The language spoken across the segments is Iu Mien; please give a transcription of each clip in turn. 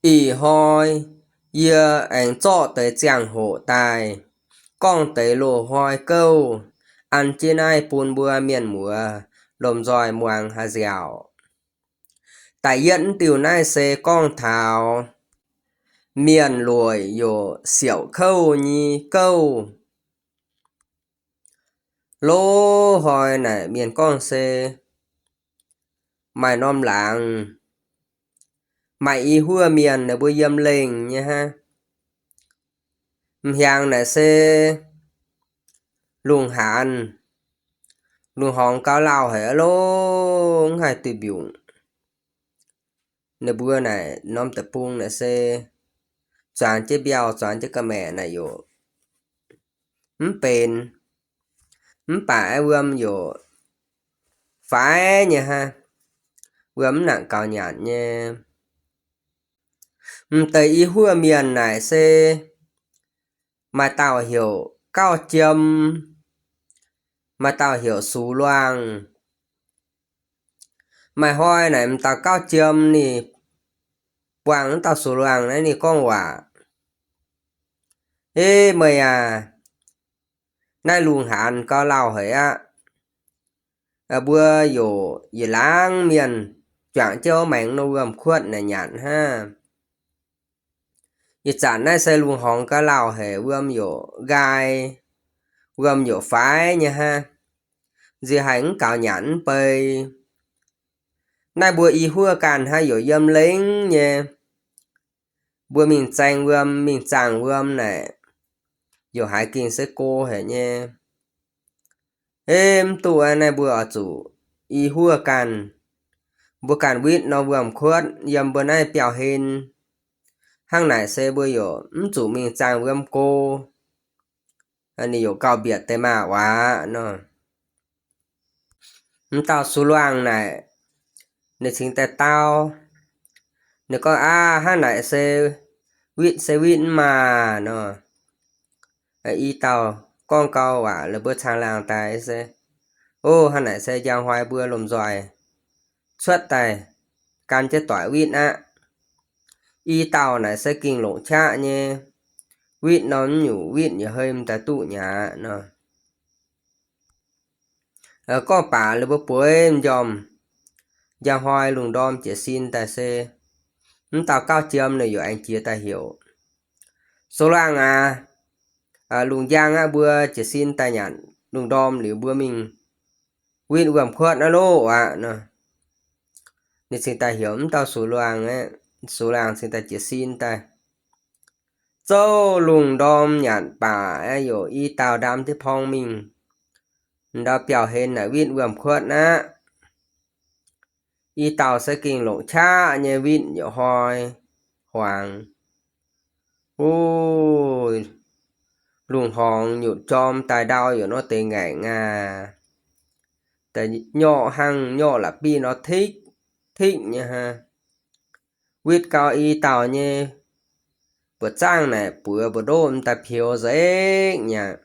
Ih hnoi yie aengx zorqv deix ziangh hoc daaih gorngv deix loz-hnoi gouv an jienv naaiv bun mbuo mienh muoz lomh nzoih muangx haaix nziaauc. Da'yietv diuh naaiv se gorngv taux mienh lueic yoc siouc kouv nyei gouv. Loz-hnoi naaic mienh gorngv se maaih norm laangz, maaih i huoqv mienh ninh mbuo yiem lengh nyei hnangv. M'hiaangx naaic se lungh haanz, lungh horngz gauh lauh haic aqv loh, mv haih duih mbiungc. Ninh mbuo naaic norm deic-bung naaic se zuangx jienv mbiauh, zuangx jienv ga'maeqc naaic yoc mv benx. Mv baac wuom yoc faix nyei hnangv, wuom mv nangc gaux nyanc nyei. M'deix i huoqv mienh naaic se maaih dauh heuc Gauv Jiem, maaih dauh heuc Sux Luangh. Maaih hnoi naaic m'dauh Gauv Jiem ninh buangh wuov dauh Sux Luangh naaiv ninh gorngv waac, Ei meih aac, naaiv lungh haanz gauh lauh haic aqv. Mbuo yoc yietc laangz mienh juangc jienv maengx norm wuom-kuotv naaic nyanc hnangv. Ih zanc naaiv se lungh horngz gauh lauh haic, wuom yoc nqaai, wuom yoc faix nyei hnangv. Nziex haih mv gaux nyanc mv bei. Naaiv mbuo i huoqv ganh hnangv yoc yiem lengh nyei. Mbuo mingh zaeng wuom, mingh zaangh wuom naaic, yoc haiz gengh se go haic nyei. Ei mv duqv aqv, naaiv mbuo oix zuqc i huoqv ganh, mbuo ganh witv norm wuom-kuotv yiem mbuo naaiv biauv hlen. Hnangv naaic se mbuo yoc mv zuqc mingh zaangh wuom go. Ninh yoc gauh mbietc deix maah waac nor. M'dauh Sux Luangh naaic, ninh cingx daaih dau. Ninh gorngv, Aav, hnangv naaic se witv se witv mv maah nor. I dauh gorngv gau waac la'buo caangh laangh daaih se, O, hnangv naaic se njang hnoi mbuo lomh nzoih cuotv daaih gan jienv doic witv aqv. I dauh naaic se gengh longc qaqv nyei, witv norm nyungc witv yietc hei m'daaih duqv nyei aqv nor. Gorngv baac la'buo bueix m'njormh, njang hnoi lungh ndorm jiez sin daaih se, mv dauh Gauv Jiem ninh yaac aengx jiex daaih heuc, Sux Luangh aac, lungh njang aqv, mbuo jiez sin daaih nyanc lungh ndorm liuz mbuo mingh witv wuom-kuotv aqv loh aqv nor. Ninh cingx daaih heuc mv dauh Sux Luangh, Sux Luangh cingx daaih jiez sin daaih. Zouv lungh ndorm nyanc baac aeqv, yoc i dauh ndaam jienv porng mingh ndau biauv-hlen naaic witv wuom-kuotv aqv. I dauh se gengh longc qaqv nyei witv yietc hnoi hmuangx. Ov, lungh horngx nyutc jorm daaih ndau yaac nor deix ngaengc aac, daaih nyorqv hnangv nyorqv la'bieiv nor tikv tikv nyei hnangv. Witv gau i dauh nyei buoqc zaangv naaic buoz mbu'ndoqv m'daaih peux nzengc nyei aqv.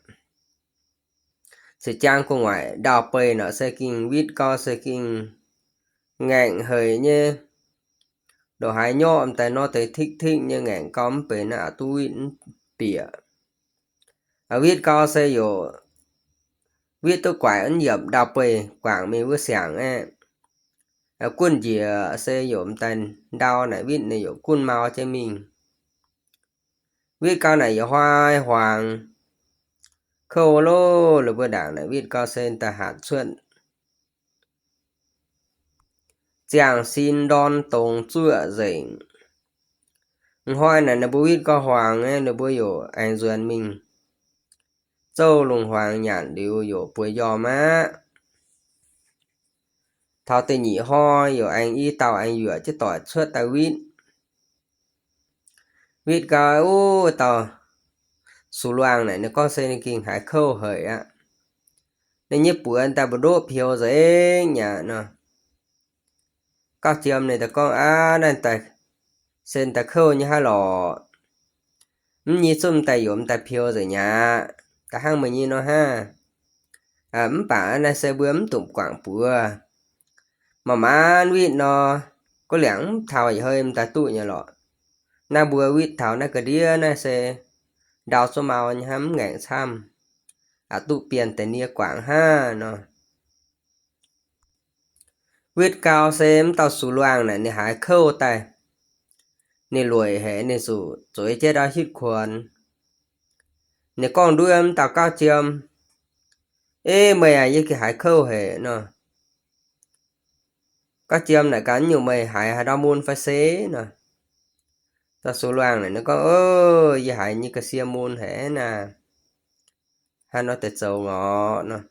Za'jangx gu'nguaaic ndau-beih nor se gengh witv gau se gengh ngaengc haic nyei. Ndongc haaix nyorqv m'daaih nor deix tikv tikv nyei ngaengc gau mv benx aqv, duqv witv mv bieqc. Witv gau se yaac witv duqv guaix mv yiemc ndau-beih guangc mingh wuov siangx aeqv, gunv njiec se yaac m'daaih ndau naaic witv ninh yaac gunv mau jienv mingh. Witv gau naaic yietc hnoi hmuangx, kouv loh, la'buo ndaangc naaic witv gau se daaih hatc cuotv ziangh sin ndorn dongz zuoqv nzengc. Hnoi naaic ninh mbuo witv gau hmuangx, ninh mbuo yaac aengx nzuonx mingh. Zouv lungh hmuangx nyanc liuz yaac bueix njormh aqv. Taux da'nyeic hnoi yaac aengx i dauh aengx yuoqc jienv doic cuotv daaih witv. Witv gau, wuov dauh Sux Luangh naaic ninh gorngv se ninh gengh haiz kouv haic aqv. Ninh nyei buoz daaih mbu'ndoqv peux nzengc nyei aqv nor. Gauv Jiem ninh daaih gorngv, Aav, naaiv daaih se daaih kouv nyei hnangv lorqc. Mv nyei zungv daaih yaac m'daaih peux nzengc nyei aqv. Da'hnangv meih nyei nor hnangv. Mv baac naaiv se mbuo mv dungx guangc buoz. Maaih maanc witv nor, gorngv liangc mv taux yietc hei m'daaih duqv nyei lorqc. Naaiv mbuo witv taux naaiv ga'ndiev naaiv se ndau zuov mau nyei hnangv, mv ngaengc camv, aqc duqv bienh deix nie guangc hnangv nor. Witv gau se mv dauh Sux Luangh naaic ninh haiz kouv daaih. Ninh lueic haic, ninh zuqc zueiz jienv ndau hitv kuonx. Ninh gorngv nduov mv dauh gauv jiem, Ei meih aac, yie gengh haiz kouv haic nor. Gauv jiem naaic gaax, Nyungc meih haiz haaix ndau mun fai se nor? Dauh Sux Luangh naaic ninh gorngv, Yie haiz nyei ga'sie mun haic naaic, haaix nor deix zoux ngorc nor.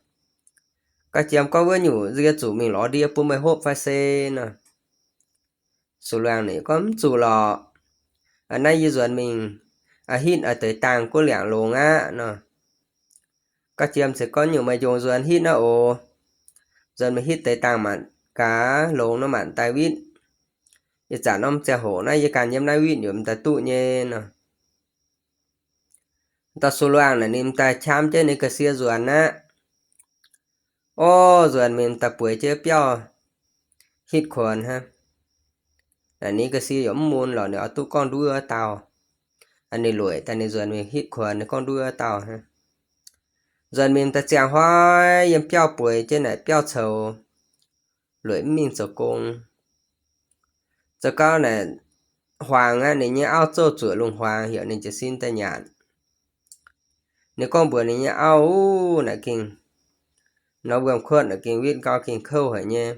Gauv jiem gorngv, Wuov nyungc nziex zuqc mingh lorz ndie bun meih hopv fai se nor. Sux Luangh ninh gorngv, Mv zuqc lorqc. Naaiv yie nzuonx mingh hitv deix dangh guv liangc longx aqv nor. Gauv jiem ziouc gorngv, Nyungc meih njongc nzuonx hitv naaiv oc. Nzuonx mingh hitv deix dangh maanc gaax longx nor maanc daaih witv. Ih zanc norm ziangh hoc naaiv yie ganh yiem naaiv witv yaac m'daaih duqv nyei nor. Dauh Sux Luangh naaic ninh m'daaih qam jienv ninh ga'sie nzuonx aqv. Orv, nzuonx mingh m'daaih bueix jienv biauv hitv kuonx hnangv. Naaic ninh ga'sie yaac mv mun lorqc, ninh oix duqv gorngv nduov wuov dauh. Ninh lueic daaih ninh nzuonx mingh hitv kuonx, ninh gorngv nduov wuov dauh hnangv. Nzuonx mingh m'daaih ziangh hnoi yiem biauv bueix jienv naaic biauv coux, lueic mv mingh zoux gong. Zoux gau naaic huaangx aqv, ninh nyei auv zouv zuoqc lungh huaangx heuc ninh jiez sin daaih nyanc. Ninh gorngv mbuox ninh nyei auv, Uv, naaic gengh, nor wuom-kuotv naaic gengh witv gau gengh kouv haic nyei.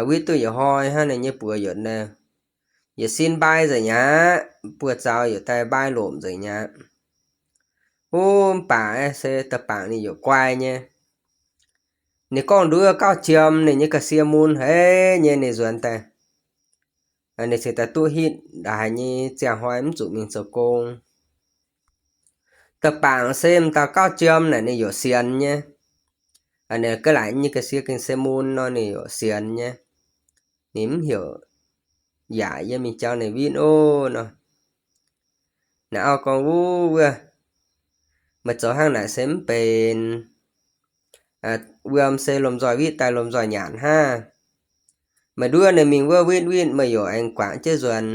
Witv duqv yietc hnoi hnangv, ninh nyei buoz yaac, yietc sin mbai nzengc aqv, buoz zaux yaac daaih mbai lomc nzengc aqv. Uv, mv baac se da'bangc ninh yaac guai nyei. Ninh gorngv nduov gauv jiem, ninh nyei ga'sie mun haic nyei, ninh nzuonx daaih, ninh cingx daaih duqv hitv ndongc haaix nyei ziangh hnoi mv zuqc mingh zoux gong. Da'bangc se m'dauh gauv jiem naaic ninh yaac sienx nyei. Ninh ga'laaic nyei ga'sie gengh se mun nor ninh yaac sienx nyei. Ninh mv heuc yaac yie mingh jauv ninh witv ov nor. Naaic auv gorngv, Uv, wuov, meih zoux hnangv naaic se mv benx. Wuom se lomh nzoih witv daaih lomh nzoih nyanc hnangv. Meih nduov ninh mingh wuov witv witv, meih yaac aengx guangc jienv nzuonx,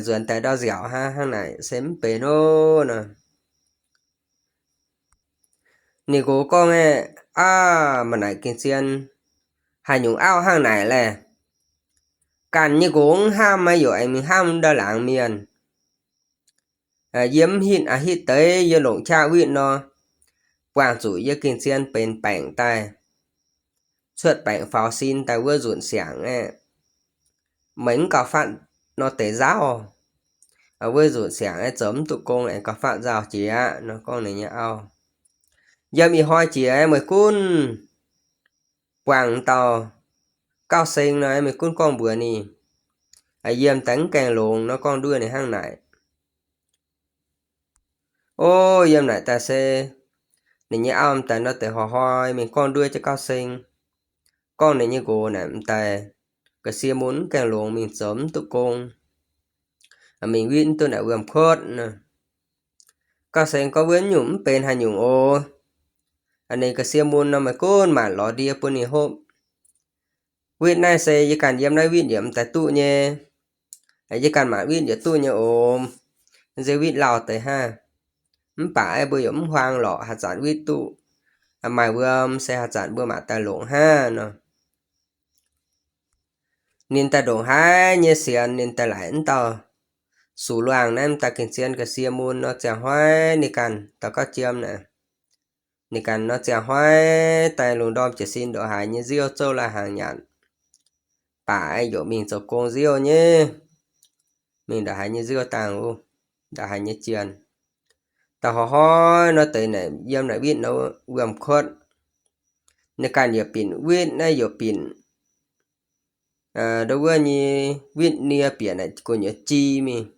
nzuonx daaih ndau nziaauc hnangv, hnangv naaic se mv benx ov nor. Ninh nqox gorngv, Aav, maaih naaic gengh zien, haaix nyungc auv hnangv naaic laeh. Ganh nyei nqox mv hnamv, yaac aengx mingh hnamv ndau laangz mienh. Yie mv hitv aqv, hitv deix yie longc qaqv witv nor, buangh zuqc yie gengh zien benx baengc daaih, cuotv baengc faaux sin daaih wuov nzunc siangx aeqv, meih mv gauh fatv nor deix nzauh. Wuov nzunc siangx aeqv, zoux mv duqv gong aengx gauh fatv nzauh jiex aqv nor gorngv ninh nyei auv. Yiem ih hnoi jiex meih gunv buangh dauh gauh seng nor, meih gunv gorngv mbuox ninh, yiem daaih mv gaengh longx nor gorngv nduov ninh hnangv naaic. Ov, yiem naaic daaih se ninh nyei auv m'daaih nor deix hnoi-hnoi mingh gorngv nduov jienv gauh seng, gorngv ninh nyei nqox naaic m'daaih ga'sie mun mv gaengh longx, mingh zoux mv duqv gong, mingh witv mv duqv naaic wuom-kuotv nor. Gauh seng gorngv, Wuov nyungc mv benx haaix nyungc oc. Ninh ga'sie mun nor meih gunv maanc lorz ndie bun ninh hopv. Witv naaiv se yie ganh yiem naaiv witv yaac m'daaih duqv nyei. Yie ganh maanc witv yaac duqv nyei oc. Nziex witv lauh deix hnangv. Mv baac aeqv, mbuo yaac mv huaang lorqc, haaix zanc witv duqv maaih wuom se haaix zanc mbuo maanc daaih longc hnangv nor. Ninh daaih ndongc haaix nyei sienx, ninh daaih laaic mv dauh Sux Luangh naaiv m'daaih gengh zien ga'sie mun nor ziangh hnoi ninh ganh dauh gauv jiem naaic. Ninh ganh nor ziangh hnoi daaih lungh ndorm jiez sin ndongc haaix nyei nziouv zouv lai-hnaangx nyanc. Baac yaac mingh zoux gong nziouv nyei. Mingh ndongc haaix nyei nziouv dangh wuov, ndongc haaix nyei jien. Dauh hnoi-hnoi nor deix naaic yiem naaic witv nor wuom-kuotv. Ninh ganh yaac binc witv naaiv yaac binc ndo wuov nyei witv nie bieqc naaic gu'nyuoz ji mingh.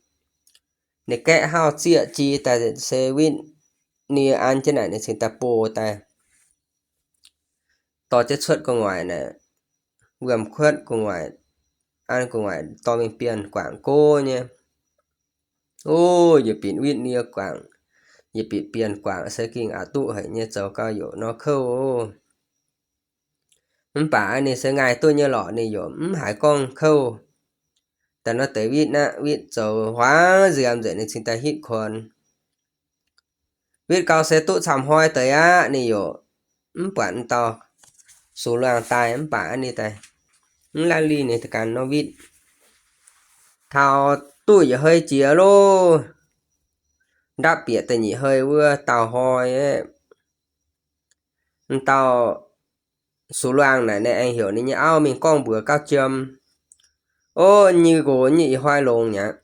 Ninh gaeqv hauv zieqv ji daaih se witv nie an jienv naaic ninh cingx daaih boh daaih, dorh jienv cuotv gu'nguaaic naaic, wuom-kuotv gu'nguaaic, an gu'nguaaic dorh mingh bienh guangc go nyei. Ov, yie binc witv nie guangc, yie binc bienh guangc se gengh aqc duqv haic nyei, zoux gau yaac nor kouv. Mv baac ninh se ngaih duqv nyei lorqc, ninh yaac mv haiz gorngv kouv. daaih nor deix witv aqv, witv zoux huaav nziemx nzengc ninh cingx daaih hitv kuonx. Witv gau se duqv camv hnoi deix aqv, ninh yaac mv buatc m'dauh sux luangh daaih mv baac ninh daaih mv laanh lih ninh ganh nor witv. Taux duqv yietc hei jiex loh, ndapv bieqc da'nyeic hei wuov dauh hnoi, m'dauh sux luangh naaic ninh aengx heuc ninh nyei auv mingh gorngv mbuox gauv jiem, O, nyei nqox nyei ih hnoi longx mi'aqv,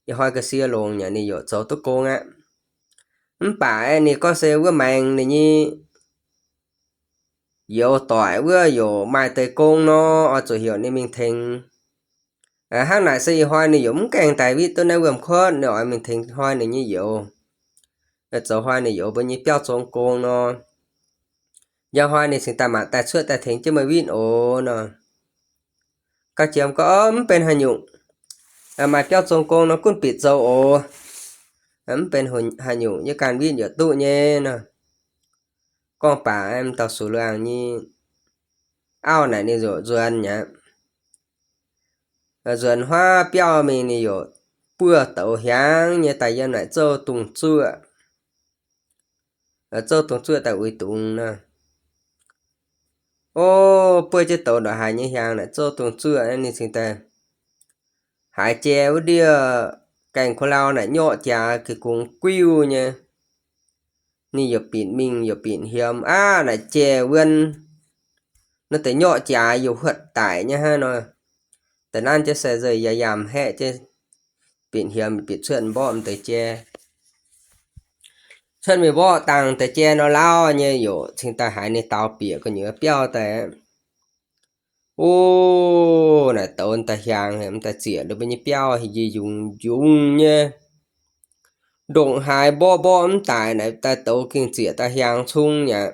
ih hnoi ga'sie longx mi'aqv, ninh yaac zoux duqv gong aqv. Mv baac ninh gorngv se wuov maengx ninh nyei youz doic wuov yaac maaih deix gong nor, oix zuqc heuc ninh mingh tengx. Hnangv naaic se ih hnoi ninh yaac mv gaengh daaih witv duqv naaiv wuom-kuotv, ninh oix mingh tengx hnoi ninh nyei youz, zoux hnoi ninh youz mbuo nyei biauv zong gong nor. Njang hnoi ninh cingx daaih mangc daaih cuotv daaih tengx jienv meih witv oc nor. Gauv jiem gorngv, Mv benx haaix nyungc. Maaih biauv zong gong nor gunv bieqc zoux oc. Mv benx haaix nyungc, yie ganh witv yaac duqv nyei nor. Gorngv baac m'dauh sux luangh nyei auv naaic ninh yaac nzuonx mi'aqv. Nzuonx huaav biauv mingh ninh yaac buov douz hiaangx nyei daaih yiem naaic zouv dungz zuoqv. Zouv dungz zuoqv daaih uix dungz nor. O, buov jienv douz ndongc haaix nyei hiaangx naaic zouv dungz zuoqv ninh cingx daaih haiz jai wuov ndiev gaengh kuv lau naaic nyorqv jaax gengh gungx guiuv nyei. Ninh yaac binc mingh yaac binc hiemx aqv, naaic jai wuonv nor deix nyorqv jaax yaac huotv daic nyei hnangv nor. Da'naaiv jienv se nzengc yaac yaac haeqv jienv binc hiemx binc cuotv mborqv m'deix jai. Cuotv mingh mborqv dangh deix jai nor lauh nyei yaac cingx daaih haiz ninh daux bieqc gu'nyuoz biauv daaih. O, naaic douz daaih hiaangx haic, m'daaih zieqc ninh mbuo nyei biauv haic, njungh njungh nyei. Ndongc haaix mborqv mborqv mv daic naaic daaih douz gengh zieqc daaih hiaangx cung mi'aqv.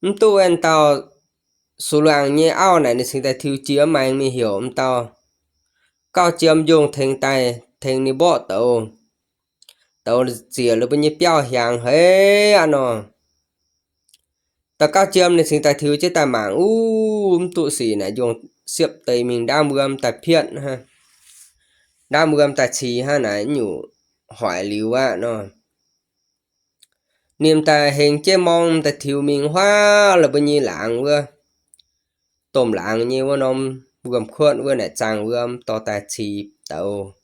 Mv duqv wuov dauh sux luangh nyei auv naaic ninh cingx daaih tiux jiex maengx mingh heuc m'dauh gauv jiem njongh tengx daaih tengx ninh mborqv douz. Douz zieqc ninh mbuo nyei biauv hiaangx haic aqv nor. Dauh gauv jiem ninh cingx daaih tiux jienv daaih mangc, uv, mv duqv sic naaic njongh siepv deix mingh ndaamv wuom daaih pietv hnangv, ndaamv wuom daaih cix hnangv naaic, nyungc hoic liuz aqv nor. Ninh daaih hengx jienv morng daaih tiux mingh huaav la'buo nyei laangz wuov, domh laangz nyei wuov norm wuom-kuotv wuov naaic zaangh wuom dorh daaih cix douz.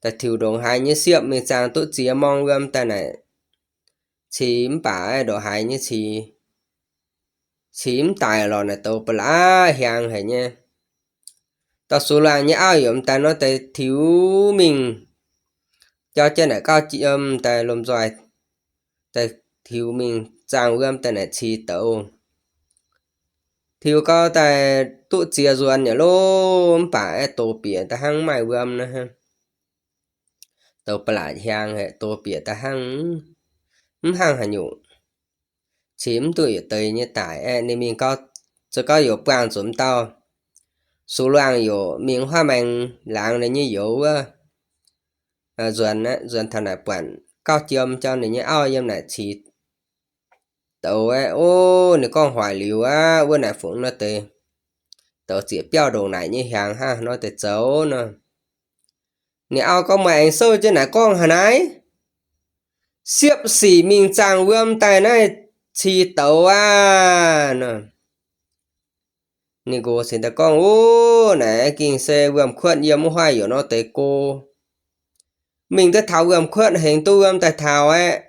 Daaih tiux ndongc haaix nyei siepv mingh zaangh duqv ziex morng wuom daaih naaic cix mv baac ndongc haaix nyei cix, cix mv daic lorqc, naaic douz ba'laqc hiaangx haic nyei. Dauh sux luangh nyei auv yaac m'daaih nor deix tiux mingh, jauv jienv naaic gauv jiem daaih lomh nzoih daaih tiux mingh zaangh wuom daaih naaic cix douz. Tiux gau daaih duqv ziex nzuonx yaac loh, mv baac aeqv, douz bieqc daaih hnangv mv maaih wuom nor. Douz ba'laqc hiaangx haic, douz bieqc daaih hnangv mv hnangv haaix nyungc, cix mv duqv yietc deix nyei daic aeqv. Ninh mingh gau, zoux gau yaac buangh zuqc m'dauh sux luangh yaac mingh huaav maengx laangz ninh nyei youz wuov nzuonx, nzuonx taux naaic buatc gauv jiem jauv ninh nyei auv yiem naaic cix douz aeqv. O, ninh gorngv hoic liuz aqv, wuov naaic fungx nor deix douz zieqc biauv ndongc naaic nyei hiaangx hnangv nor deix zoux nor. Ninh auv gorngv, Meih aengx souv jienv naaic gorngv haaix naaiv? Siepv sic mingh zaangh wuom daaih naaiv cix douz aqv nor. Ninh nqox cingx daaih gorngv, Uv, naaic gengh se wuom-kuotv yiem wuov huaav yaac nor deix go. Mingh duqv taux wuom-kuotv hengx duqv wuom daaih taux aeqv,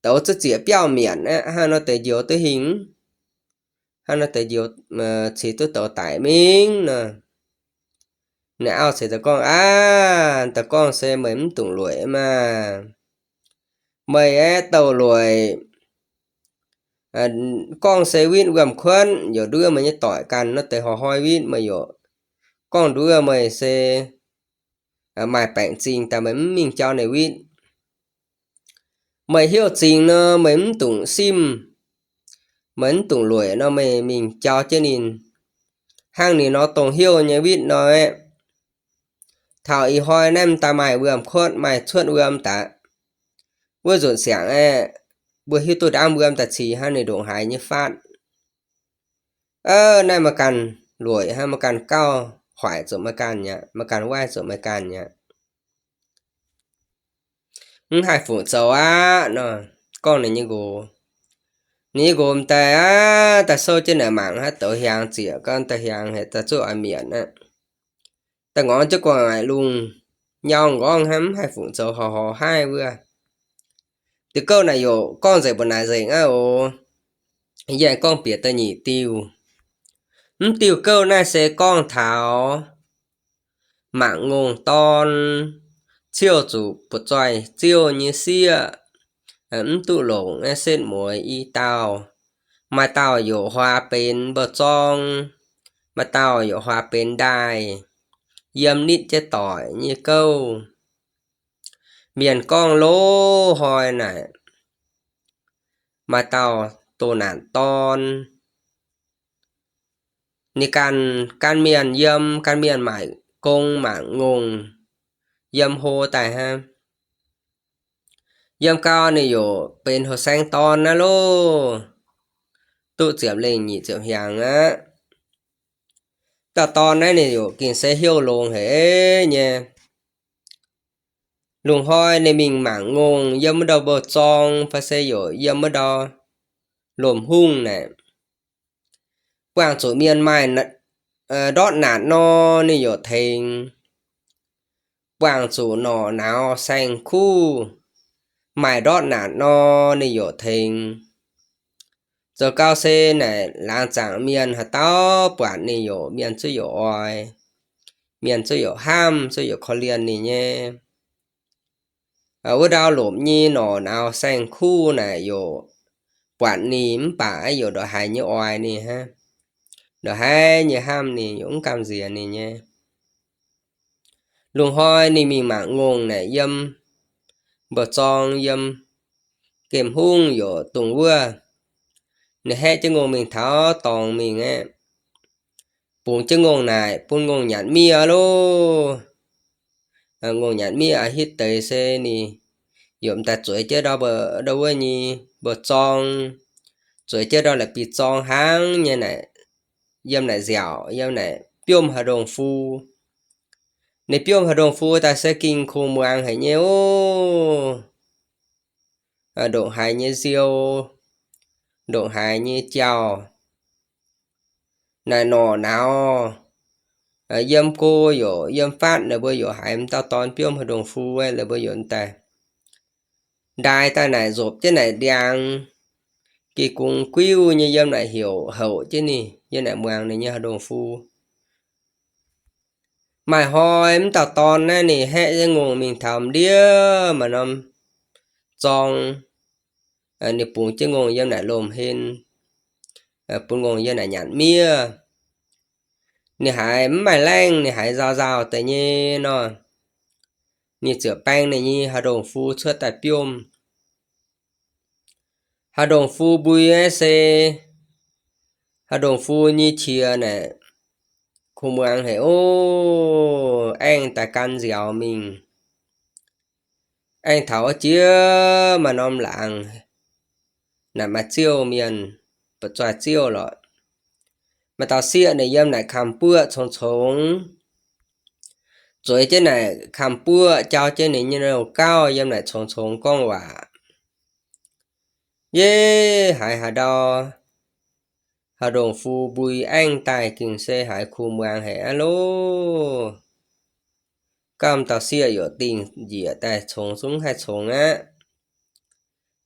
douz za'zieqc biauv mietc aeqv, hnangv nor deix njoux duqv hingh, hnangv nor deix njoux, cix duqv douz daic mingh nor. Ninh auv cingx daaih gorngv, Aav, daaih gorngv se meih mv dungx lueic maah! Meih aeqv, douc lueic, gorngv se witv wuom-kuotv, yaac nduov meih nyei doic ganh nor deix horc hnoi witv, meih yaac gorngv nduov meih se maaih baengc zingh daaih meih mv mingh jauv ninh witv. Meih hiuv zingx nor meih mv dungx simv, meih mv dungx lueic nor meih mingh jauv jienv ninh, hnangv ninh nor dongh hiuv nyei witv nor aeqv. Taux ih hnoi naaiv m'daaih maaih wuom-kuotv, maaih cuotv wuom daaih, wuov nzunc siangx aeqv, mbuo hiuv duqv ndaamv wuom daaih cix hnangv ninh ndongc haaix nyei faatv. Ov, naaiv meih ganh lueic hnangv, meih ganh gauh hoic zuqc meih ganh aqv, meih ganh waaiv zuqc meih ganh aqv. Mv haih fungc zoux aqv nor, gorngv ninh nyei nqox. Ninh nyei nqox m'daaih aqv, daaih souv jienv naaic mangc hnangv douz hiaangx zieqc, gorngv douz hiaangx haic daaih zuqv oix mietc aqv. Daaih ngorngv jienv gu'nguaaic lungh nyau nqorngv hnangv, mv haih fungc zoux, horc horc haih wuov. Diuh gouv naaic yaac gorngv nzengc mbu'naaic nzengc aqv oc. Yie aengx gorngv bieqc da'nyeic diuh. Mv diuh gouv naaiv se gorngv taux mangc ngongh dorn ciouv zuqc butv-zoih ziouv nyei sieqv, mv duqv longc setv mueiz i dauh. Maaih dauh yaac huaax benx mba'zorng, maaih dauh yaac huaax benx ndaaih, yiem nitv jienv doic nyei gouv. Mienh gorngv loz-hnoi naaic, maaih dauh doh naanc dorn. Ninh ganh, ganh mienh yiem, ganh mienh maaic gong mangc ngongh, yiem hlo daaih hnangv. Yiem gau ninh yaac benx houh saeng dorn naaiv loh, duqv ziepc lengh nyic ziepc hnyangx aqv. Dauh dorn naaiv ninh yaac gengh se heuc longx haic nyei. Lungh hnoi ninh mingh mangc ngongh yiem wuov ndau mba'zorng fai se yaac yiem wuov ndau lomc hungh naaic, buangh zuqc mienh maaih ndortv naanc nor, ninh yaac tengx. Buangh zuqc norqc nauz saeng-kuv maaih ndortv naanc nor, ninh yaac tengx. Zoux gau se naaic laangz zaangc mienh haaix dauh buatc ninh yaac mienh zuqc yaac oix, mienh zuqc yaac hnamv, zuqc yaac korv-lienh ninh nyei. Wuov ndau lomc nyei norqc nauz saeng-kuv naaic yaac buatc ninh mv baac yaac ndongc haaix nyei oix ninh hnangv, ndongc haaix nyei hnamv ninh, yaac mv gamh nziex ninh nyei. Lungh hnoi ninh mingh mangc ngongh naaic yiem mba'zorng yiem gemh hungh yaac dungx wuov. Ninh haeqv jienv ngongh mingh taux dorngx mingh aeqv, bungx jienv ngongh naaic bun ngongh nyanc miev loh. Ngongh nyanc miev a'hitv deix se ninh yaac m'daaih zueiz jienv ndau wuov nyei mba'zorng, zueiz jienv ndau la'bieiv-zorng hnangv nyei naaic, yiem naaic nziaauc, yiem naaic biomv haaix ndongh fu. Ninh biomv haaix ndongh fu daaih se gengh kungx muangx haic nyei oc. Ndongc haaix nyei nziou, ndongc haaix nyei jauh, naaic norqc nauz, yiem go yaac yiem fatv, ninh mbuo yaac haiz m'dauh dorn biomv haaix ndongh fu, ninh mbuo yaac m'daaih ndaix daaih naaic nzopc jienv naaic ndiangx, geh gungx guiuv nyei yiem naaic heuc houc jienv ninh, yiem naaic muangx ninh nyei haaix ndongh fu. Maaih hnoi m'dauh dorn naaiv ninh haeqv jienv ngongh mingh taux m'ndiev maaih norm zorng, ninh bungx jienv ngongh yiem naaic lomc hen, bun ngongh yiem naaic nyanc miev. Ninh haiz mv maaih laengh, ninh haiz nzauh nzauh deix nyei nor, ninh ziouc baeng ninh nyei haaix ndongh fu cuotv daaih biomv. Haaix ndongh fu mbui aeqv se, haaix ndongh fu nyei qiex naaic, kungx muangx haic oc, aengx daaih gan nziaaux mingh. Aengx taux wuov jiex maaih norm laangz, naaic maaih ziouv mienh, butv-zoih ziouv lorqc. Maaih dauh sieqv naaic yiem naaic kamx buoqv congx-congx, zueiz jienv naaic kamx buoqv, jauv jienv ninh nyei nouh gauv yiem naaic congx-congx gorngv waac. Yie haiz haaix ndau haaix ndongh fu mbui aengv daaih gengh se haiz kungx muangx haic aqv loh. Gamh dauh sieqv yaac dingh njiec daaih congx zungv haih congx aqv.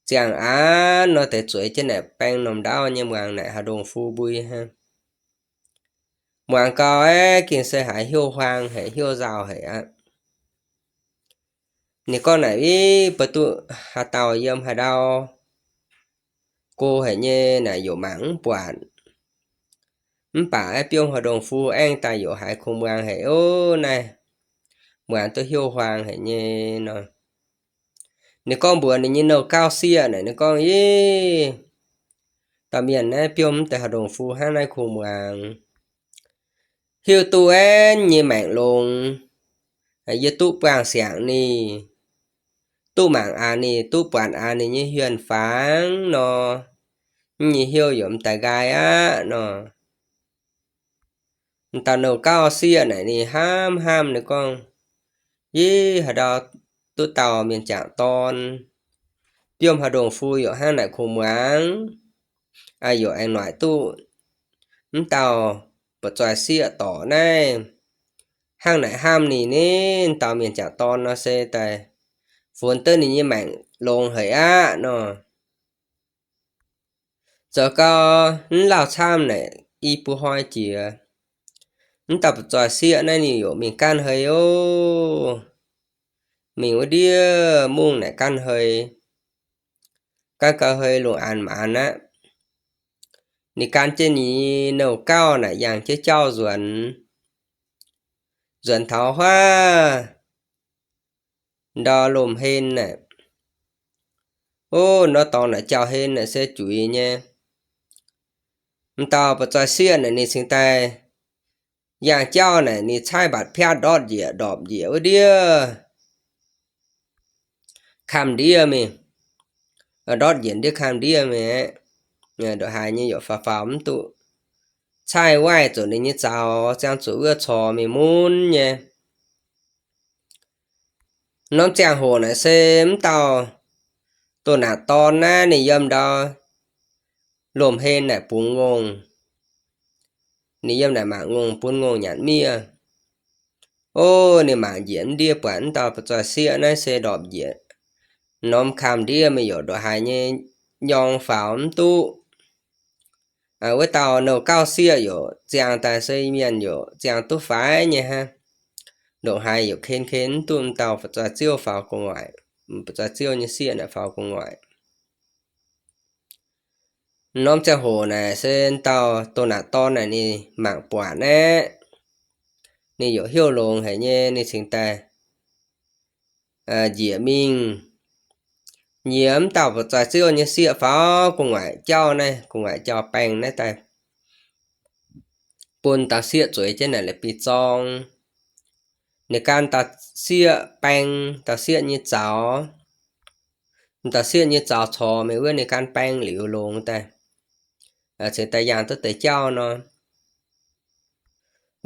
Ziangh aqv nor deix zueiz jienv naaic baeng norm ndaauv nyei muangx naaic haaix ndongh fu mbui hnangv. Muangx gau aeqv, gengh se haiz hnyouv huaang haic, hnyouv nzauh haic aqv. Ninh gorngv naaic, Ih, mbuo duqv haaix dauh yiem haaix ndau go haic nyei naaic yaac mangc mv buatc. Mv baac aeqv, biomv haaix ndongh fu aengv daaih yaac haiz kungx muangx haic ov. Naaiv muangx duqv hnyouv huaang haic nyei nor. Ninh gorngv mbuox ninh nyei nouh gauv sieqv naaic, ninh gorngv, Ih, dauh mienh naaiv biomv mv deix haaix ndongh fu hnangv naaiv kungx muangx. Hiuv duqv aengv nyei maengc longx, yie duqv buangh siangx ninh, duqv mangc aax ninh, duqv buatc aax ninh nyei hienh fangx nor, nyei hnyouv yaac mv daaih nqaai aqv nor. M'dauh nouh gauh sieqv naaic ninh hnamv hnamv, ninh gorngv, Yie haaix ndau duqv dauh mienh jangc dorn, biomv haaix ndongh fu yaac hnangv naaic kungx muangx, yaac aengx noic duqv m'dauh ba'zoih sieqv dorc naaiv hnangv naaic hnamv ninh. Ninh dauh mienh jangc dorn nor se daaih funx duqv ninh nyei maengc longx haic aqv nor. Zoux gau mv lauh camv naaic i buo hnoi jiex, mv dauh ba'zoih sieqv naaiv ninh yaac mingh ganh hei oc. Mingh wuov ndiev mungv naaic ganh hei, ganh gau hei lungh aanx m'anx aqv. Ninh gan jienv ninh nyei nouh gauh naaic yangh jienv jauv nzuonx, nzuonx taux huaav ndau lomh hen naaic. Ov, nor dorngx naaic jauv-hlen naaic se juiz nyei. M'dauh ba'zoih sieqv naaic ninh cingx daaih yangh jauv naaic ninh caaiv mbatc piatv ndortv njiec ndorpc njiec wuov ndiev kamv ndiev mingh. Ndortv njiec ndiev kamv ndiev mingh aqv. Ndongc haaix nyei yaac faaux faaux mv duqv. Caaiv waaic zuqc ninh nyei zaux, ziangh zuqc wuov corc mingh mun nyei. Norm ziangh hoc naaic se mv dauh doh naanc dorn naaiv ninh yiem ndau lomh hen naaic bungx ngongh. Ninh yiem naaic mangc ngongh, bun ngongh nyanc miev. Ov, ninh mangc njiec mv ndiev buatc mv dauh ba'zoih sieqv naaiv se ndorpc njiec norm kamv ndiev mingh yaac ndongc haaix nyei nyorng faaux mv duqv. Wuov dauh nouh gauh sieqv yaac ziangh daaih se mienh yaac ziangh duqv faix nyei hnangv. Ndongc haaix yaac ken ken mv duqv m'dauh ba'zoih ziouv faaux gu'nguaaic, ba'zoih ziouv nyei sieqv naaic faaux gu'nguaaic. Norm ziangh hoc naaic se m'dauh doh naanc dorn naaic ninh mangc buatc naaiv, ninh yaac heuc longx haic nyei, ninh cingx daaih njiec mingh nyie mv dauh ba'zoih ziouv nyei sieqv faaux gu'nguaaic jauv naaiv, gu'nguaaic jauv-baengh naaiv daaih bun dauh sieqv zueiz jienv naaic la'bieiv-zorng. Ninh gan dauh sieqv baeng dauh sieqv nyei zaux. Dauh sieqv nyei zaux corc mingh wuov ninh gan baeng liuz longx daaih, cingx daaih yangh duqv deix jauv nor.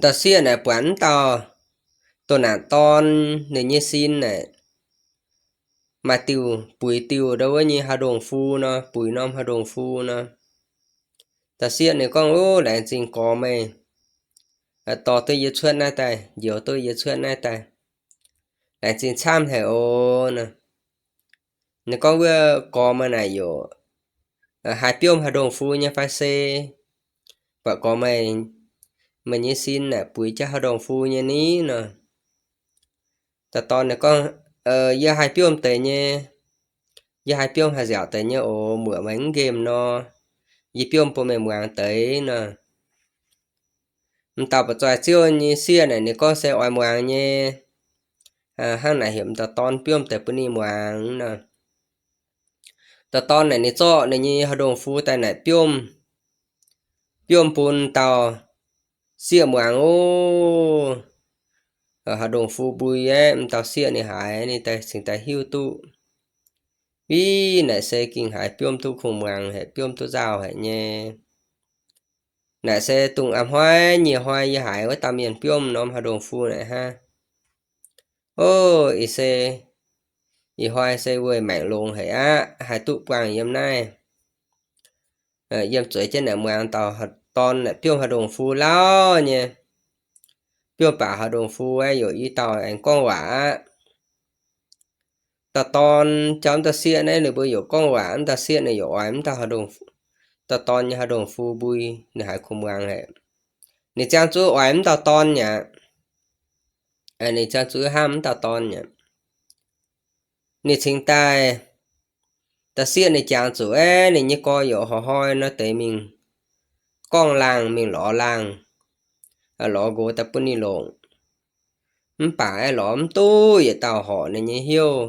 Dauh sieqv naaic buatc mv dauh doh naanc dorn ninh nyei sin naaic maaih diuh buix diuh ndau wuov nyei haaix ndongh fu nor, buix norm haaix ndongh fu nor. Dauh sieqv ninh gorngv, Ov, laengz zingh gorx meih dorh duqv yie cuotv naaiv daaih, njoux duqv yie cuotv naaiv daaih. Laengz zingh camv haic oc nor. Ninh gorngv, Wuov gorx meih naaic yaac haih biomv haaix ndongh fu nyei fai se? Buatc gorx meih, meih nyei sin naaic buix jienv haaix ndongh fu nyei ni nor. Dauh dorn ninh gorngv, Yie haih biomv deix nyei. Yie haih biomv haaix nziaauc deix nyei oc. Muoc meih mv nqemh nor, yie biomv bun meih muangx deix nor. M'dauh ba'zoih ziouv nyei sieqv naaic ninh gorngv se oix muangx nyei. Hnangv naaic heuc m'dauh dorn biomv deix bun ninh muangx nor. Dauh dorn naaic ninh zorqv ninh nyei haaix ndongh fu daaih naaic biomv, biomv bun dauh sieqv muangx oc. Haaix ndongh fu mbui aeqv, m'dauh sieqv ninh haiz ninh daaih cingx daaih hiuv duqv, Ih, naaic se gengh haiz biomv duqv kungx muangx haic, biomv duqv nzauh haic nyei. Naaic se dongh a'hnoi nyic hnoi yie haiz wuov dauh mienh biomv norm haaix ndongh fu naaic hnangv. Ov, ih se, ih hnoi se weic maengc longx haic aqv, haih duqv buangh yiem naaiv, yiem zueiz jienv naaic muangx dauh dorn naaic biomv haaix ndongx fu lauh nyei. Biomv baac haaix ndongx fu aeqv, yaac i dauh aengx gorngv waac aqv. Dauh dorn jauv m'dauh sieqv naaiv ninh mbuo yaac gorngv waac, m'dauh sieqv ninh yaac oix m'dauh haaix ndongx, dauh dorn nyei haaix ndongx fu mbui, ninh haiz kungx muangx haic. Ninh ziangh zuqc oix m'dauh dorn aqv. Ninh ziangh zuqc hnamv m'dauh dorn aqv. Ninh cingx daaih, dauh sieqv ninh jangx zuqc aeqv, ninh nyei gorx yaac hnoi-hnoi nor deix mingh gorngv laangh, mingh lorz laangh, lorz nqox daaih bun ninh longc. Mv baac aeqv, lorz mv duqv yietc dauh horpc ninh nyei hnyouv.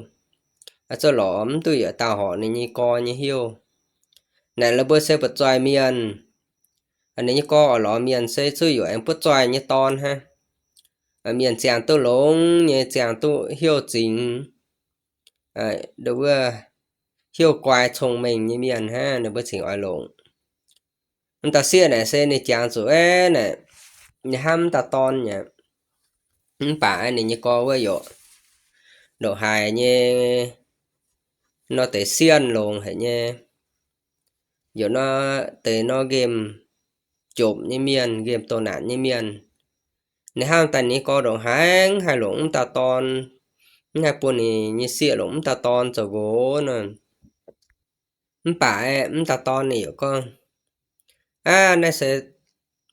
Zuqc lorz mv duqv yietc dauh horpc ninh nyei gorx nyei hnyouv. Naaic la'buo se buoz-zoih mienh. Ninh nyei gorx oix lorz mienh se zuqc yaac aengx buoz-zoih nyei dorn hnangv. Mienh ziangh duqv longx nyei, ziangh duqv hnyouv zingx, wuov hnyouv guai cong-mengh nyei mienh hnangv, ninh mbuo cingx oix longc. M'dauh sieqv naaic se ninh jangx zuqc aeqv, naaic ninh hnamv dauh dorn nyei. Mv baac ninh nyei gorx wuov yaac ndongc haaix nyei nor deix sienh longx haic nyei. Yaac nor deix nor nqemh jomc nyei mienh, nqemh doh naanc nyei mienh. Ninh hnamv daaih ninh nyei gorx ndongc haaix mv haih longc mv dauh dorn, mv haih bun ninh nyei sieqv longc mv dauh dorn zoux nqox nor. Mv baac mv dauh dorn ninh yaac gorngv, Aav, naaiv se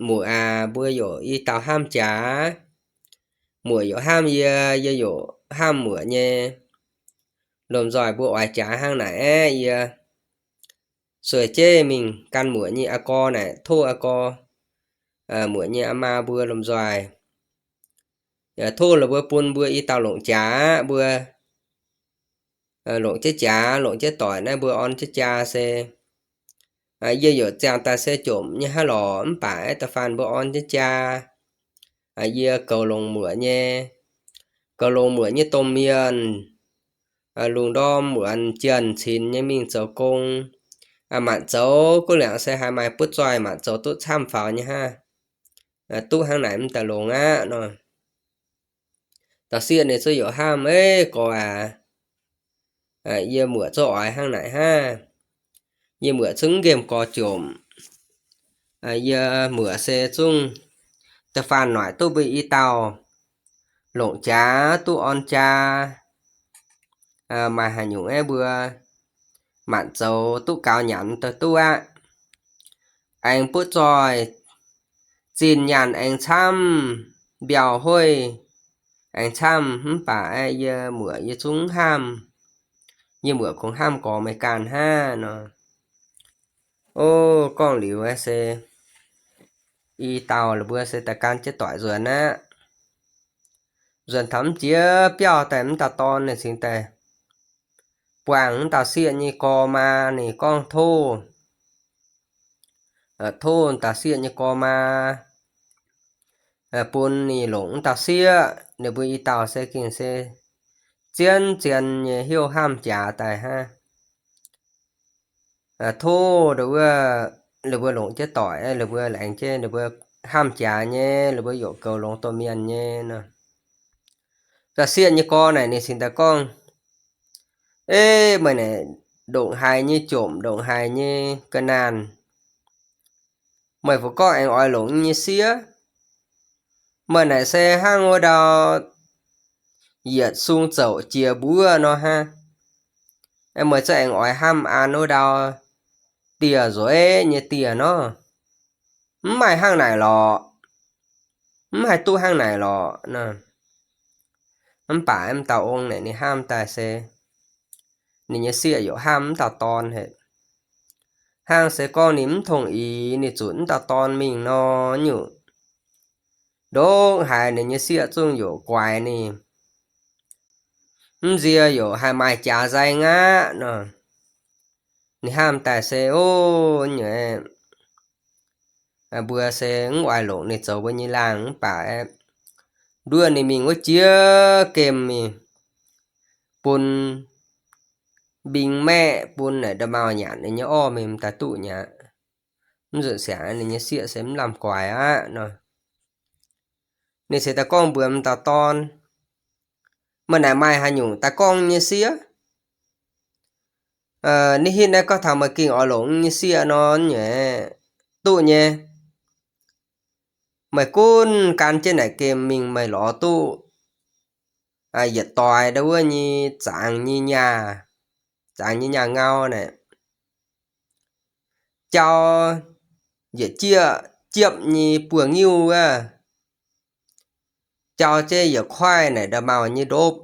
muoc aac, mbuo yaac i dauh hnamv jaax. Muoc yaac hnamv yie, yie yaac hnamv muoc nyei. Lomh nzoih mbuo oix jaax hnangv naaic aeqv, yie sueih jeiv mingh gan muoc nyei aa gorx naaic, tov aa gorx, muoc nyei aa maa mbuo lomh nzoih, tov la'buo bun mbuo i dauh longc jaax aqv. Mbuo longc jienv jaax, longc jienv doic naaiv mbuo orn jienv jaa se, yie yaac ziangh daaih se jomc nyei hnangv lorqc, mv baac aeqv, da'faanh mbuo orn jienv jaa, yie goux longx muoc nyei, goux longx muoc nyei domh mienh, lungh ndorm muonz jienh cinx nyei mingh zoux gong, manc zoux guv liangc se haih maaih butv zoih, manc zoux duqv camv faaux nyei hnangv. Duqv hnangv naaic mv daaih longx aqv nor. Dauh sieqv ninh zuqc yaac hnamv, Eix, gorx aac, yie muoc zungv oix hnangv naaic hnangv. Yie muoc zungv nqemh gorx jomc. Yie muoc se zungv da'faanh noic duqv mbuo i dauh longc jaax, duqv orn jaa. Maaih haaix nyungc aeqv, mbuo manc zoux duqv gaux nyanc daaih duqv aqv. Aengx butv zoih, zinh nyaanh aengx camv, mbiauh hueiv aengx camv, mv baac aeqv, yie muoc yie zungv hnamv. Yie muoc kungx hnamv gorx meih ganh hnangv nor. O, gorngv liuz aeqv se, i dauh la'buo se daaih gan jienv doic nzuonx aqv. Nzuonx taux mv jiex biauv daaih, mv dauh dorn ninh cingx daaih buangh mv dauh sieqv nyei gorx maa, ninh gorngv, Tov, tov dauh sieqv nyei gorx maa bun ninh longc mv dauh sieqv. Ninh mbuo i dauh se gengh se zien-zien nyei hnyouv hnamv jaax daaih hnangv. Tov ninh mbuo longc jienv doic, ninh mbuo laengz jienv ninh mbuo hnamv jaax nyei, ninh mbuo yaac goux longx domh mienh nyei nor. Dauh sieqv nyei gorx naaic ninh cingx daaih gorngv, Eix, meih naaic ndongc haaix nyei jomc, ndongc haaix nyei ga'naanh, meih fungc gorngv aengx oix longc nyei sieqv? Meih naaic se hnangv wuov ndau yietc sung zouc jiex mbuov nor hnangv. Meih za'gengh oix hnamv an wuov ndau dieh nzueic nyei dieh nor. Mv maaih hnangv naaic lorqc. Mv haih duqv hnangv naaic lorqc. Mv baac mv dauh ong naaic ninh hnamv daaih se ninh nyei sieqv yaac hnamv mv dauh dorn haic. Hnangv se gorngv ninh mv tongh ix, ninh zuqc mv dauh dorn mingh nor, nyungc ndongc haaix ninh nyei sieqv zungv yaac guaix ninh. Mv nzie yaac haih maaih jaax nzai aqv nor. Ninh hnamv daaih se, O, nyei, mbuo se mv oix longc ninh zoux mbuo nyei laangh mv baac aeqv, nduov ninh mingh wuov jiex gemh mingh, bun mbing maeqv, bun naaic nda'maauh nyanc ninh nyei orv mingh m'daaih duqv nyei aqv. Mv nzunc siangx ninh nyei sieqv se mv lamh guaix aqv nor. Ninh se daaih gorngv mbuox m'dauh dorn, Meih naaic maaih haaix nyungc daaih gorngv nyei sieqv? Ninh hitv naaiv gorngv taux meih gengh oix longc nyei sieqv nor, nyei duqv nyei. Meih gunv gan jienv naaic gemh mingh meih lorz duqv yietc doix ndau wuov nyei zangx nyei nyaah, zangx nyei nyaah ngau naaic, jauv yietc jieqv jiepv nyei buoz-ngiuv wuov, jauv jienv yietc kuaaiv naaic nda'maauh nyei ndopv,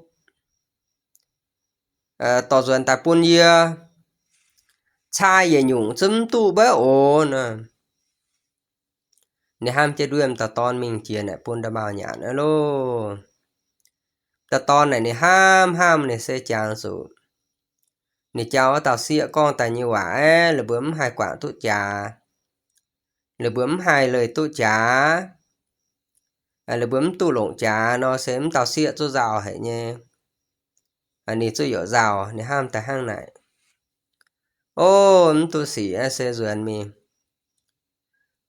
dorh nzuonx daaih bun yie caa yietc nyungc zungv mv duqv mbaav oc nor. Ninh hnamv jienv nduov m'dauh dorn mingh jiex naaic bun nda'maauh nyanc aqv loh. Dauh dorn naaic ninh hnamv hnamv ninh se jangx zuqc ninh jauv wuov dauh sieqv gorngv daaih nyei waac aeqv, la'buo mv haih guangc duqv jaax, la'buo mv haih leih duqv jaax, la'buo mv duqv longc jaax nor se mv dauh sieqv zuqc nzauh haic nyei. Ninh zuqc youc nzauh, ninh hnamv daaih hnangv naaic. O, mv duqv sic aeqv, se nzuonx mingh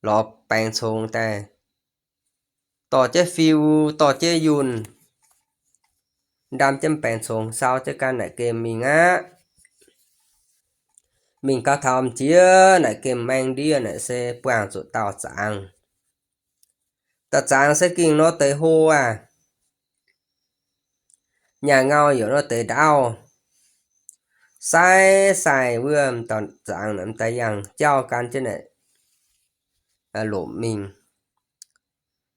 lorz baengx congx daaih, dorh jienv fiu, dorh jienv yunh, ndaam jienv baengc congx, sau jienv ganh naaic gemh mingh aqv. Mingh gau taux m'jiex naaic gemh maeng ndiev naaic se buangh zuqc dauh zangx. Dauh zangx se gengh nor deix hlo aqv. Nyaah ngau yaac nor deix ndaauv, sai sai wuov dauh zangx naaic m'daaih yangh jauv gan jienv naaic lomc mingh.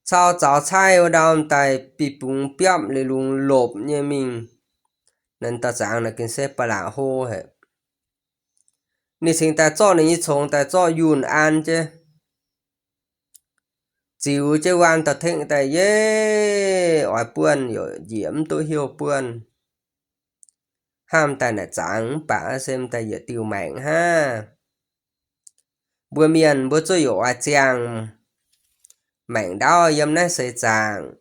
Cau zaux caaiv wuov ndau m'daaih bih bungx biopv liuz lungz lopc nyei mingh. Naaiv dauh zangx naaic gengh se ba'laqc hlo haic. Ninh cingx daaih zorqv ninh nyei congx daaih zorqv yunh an jienv, ziux jienv wuov dauh tengx daaih yie oix buonv yaac njiec mv duqv heuc buonv. Hnamv daaih naaic zangx mv baac se m'daaih yietc diuh maengc hnangv. Mbuo mienh mbuo zuqc yaac oix ziangh maengc ndaauv yiem naaiv seix zaangc.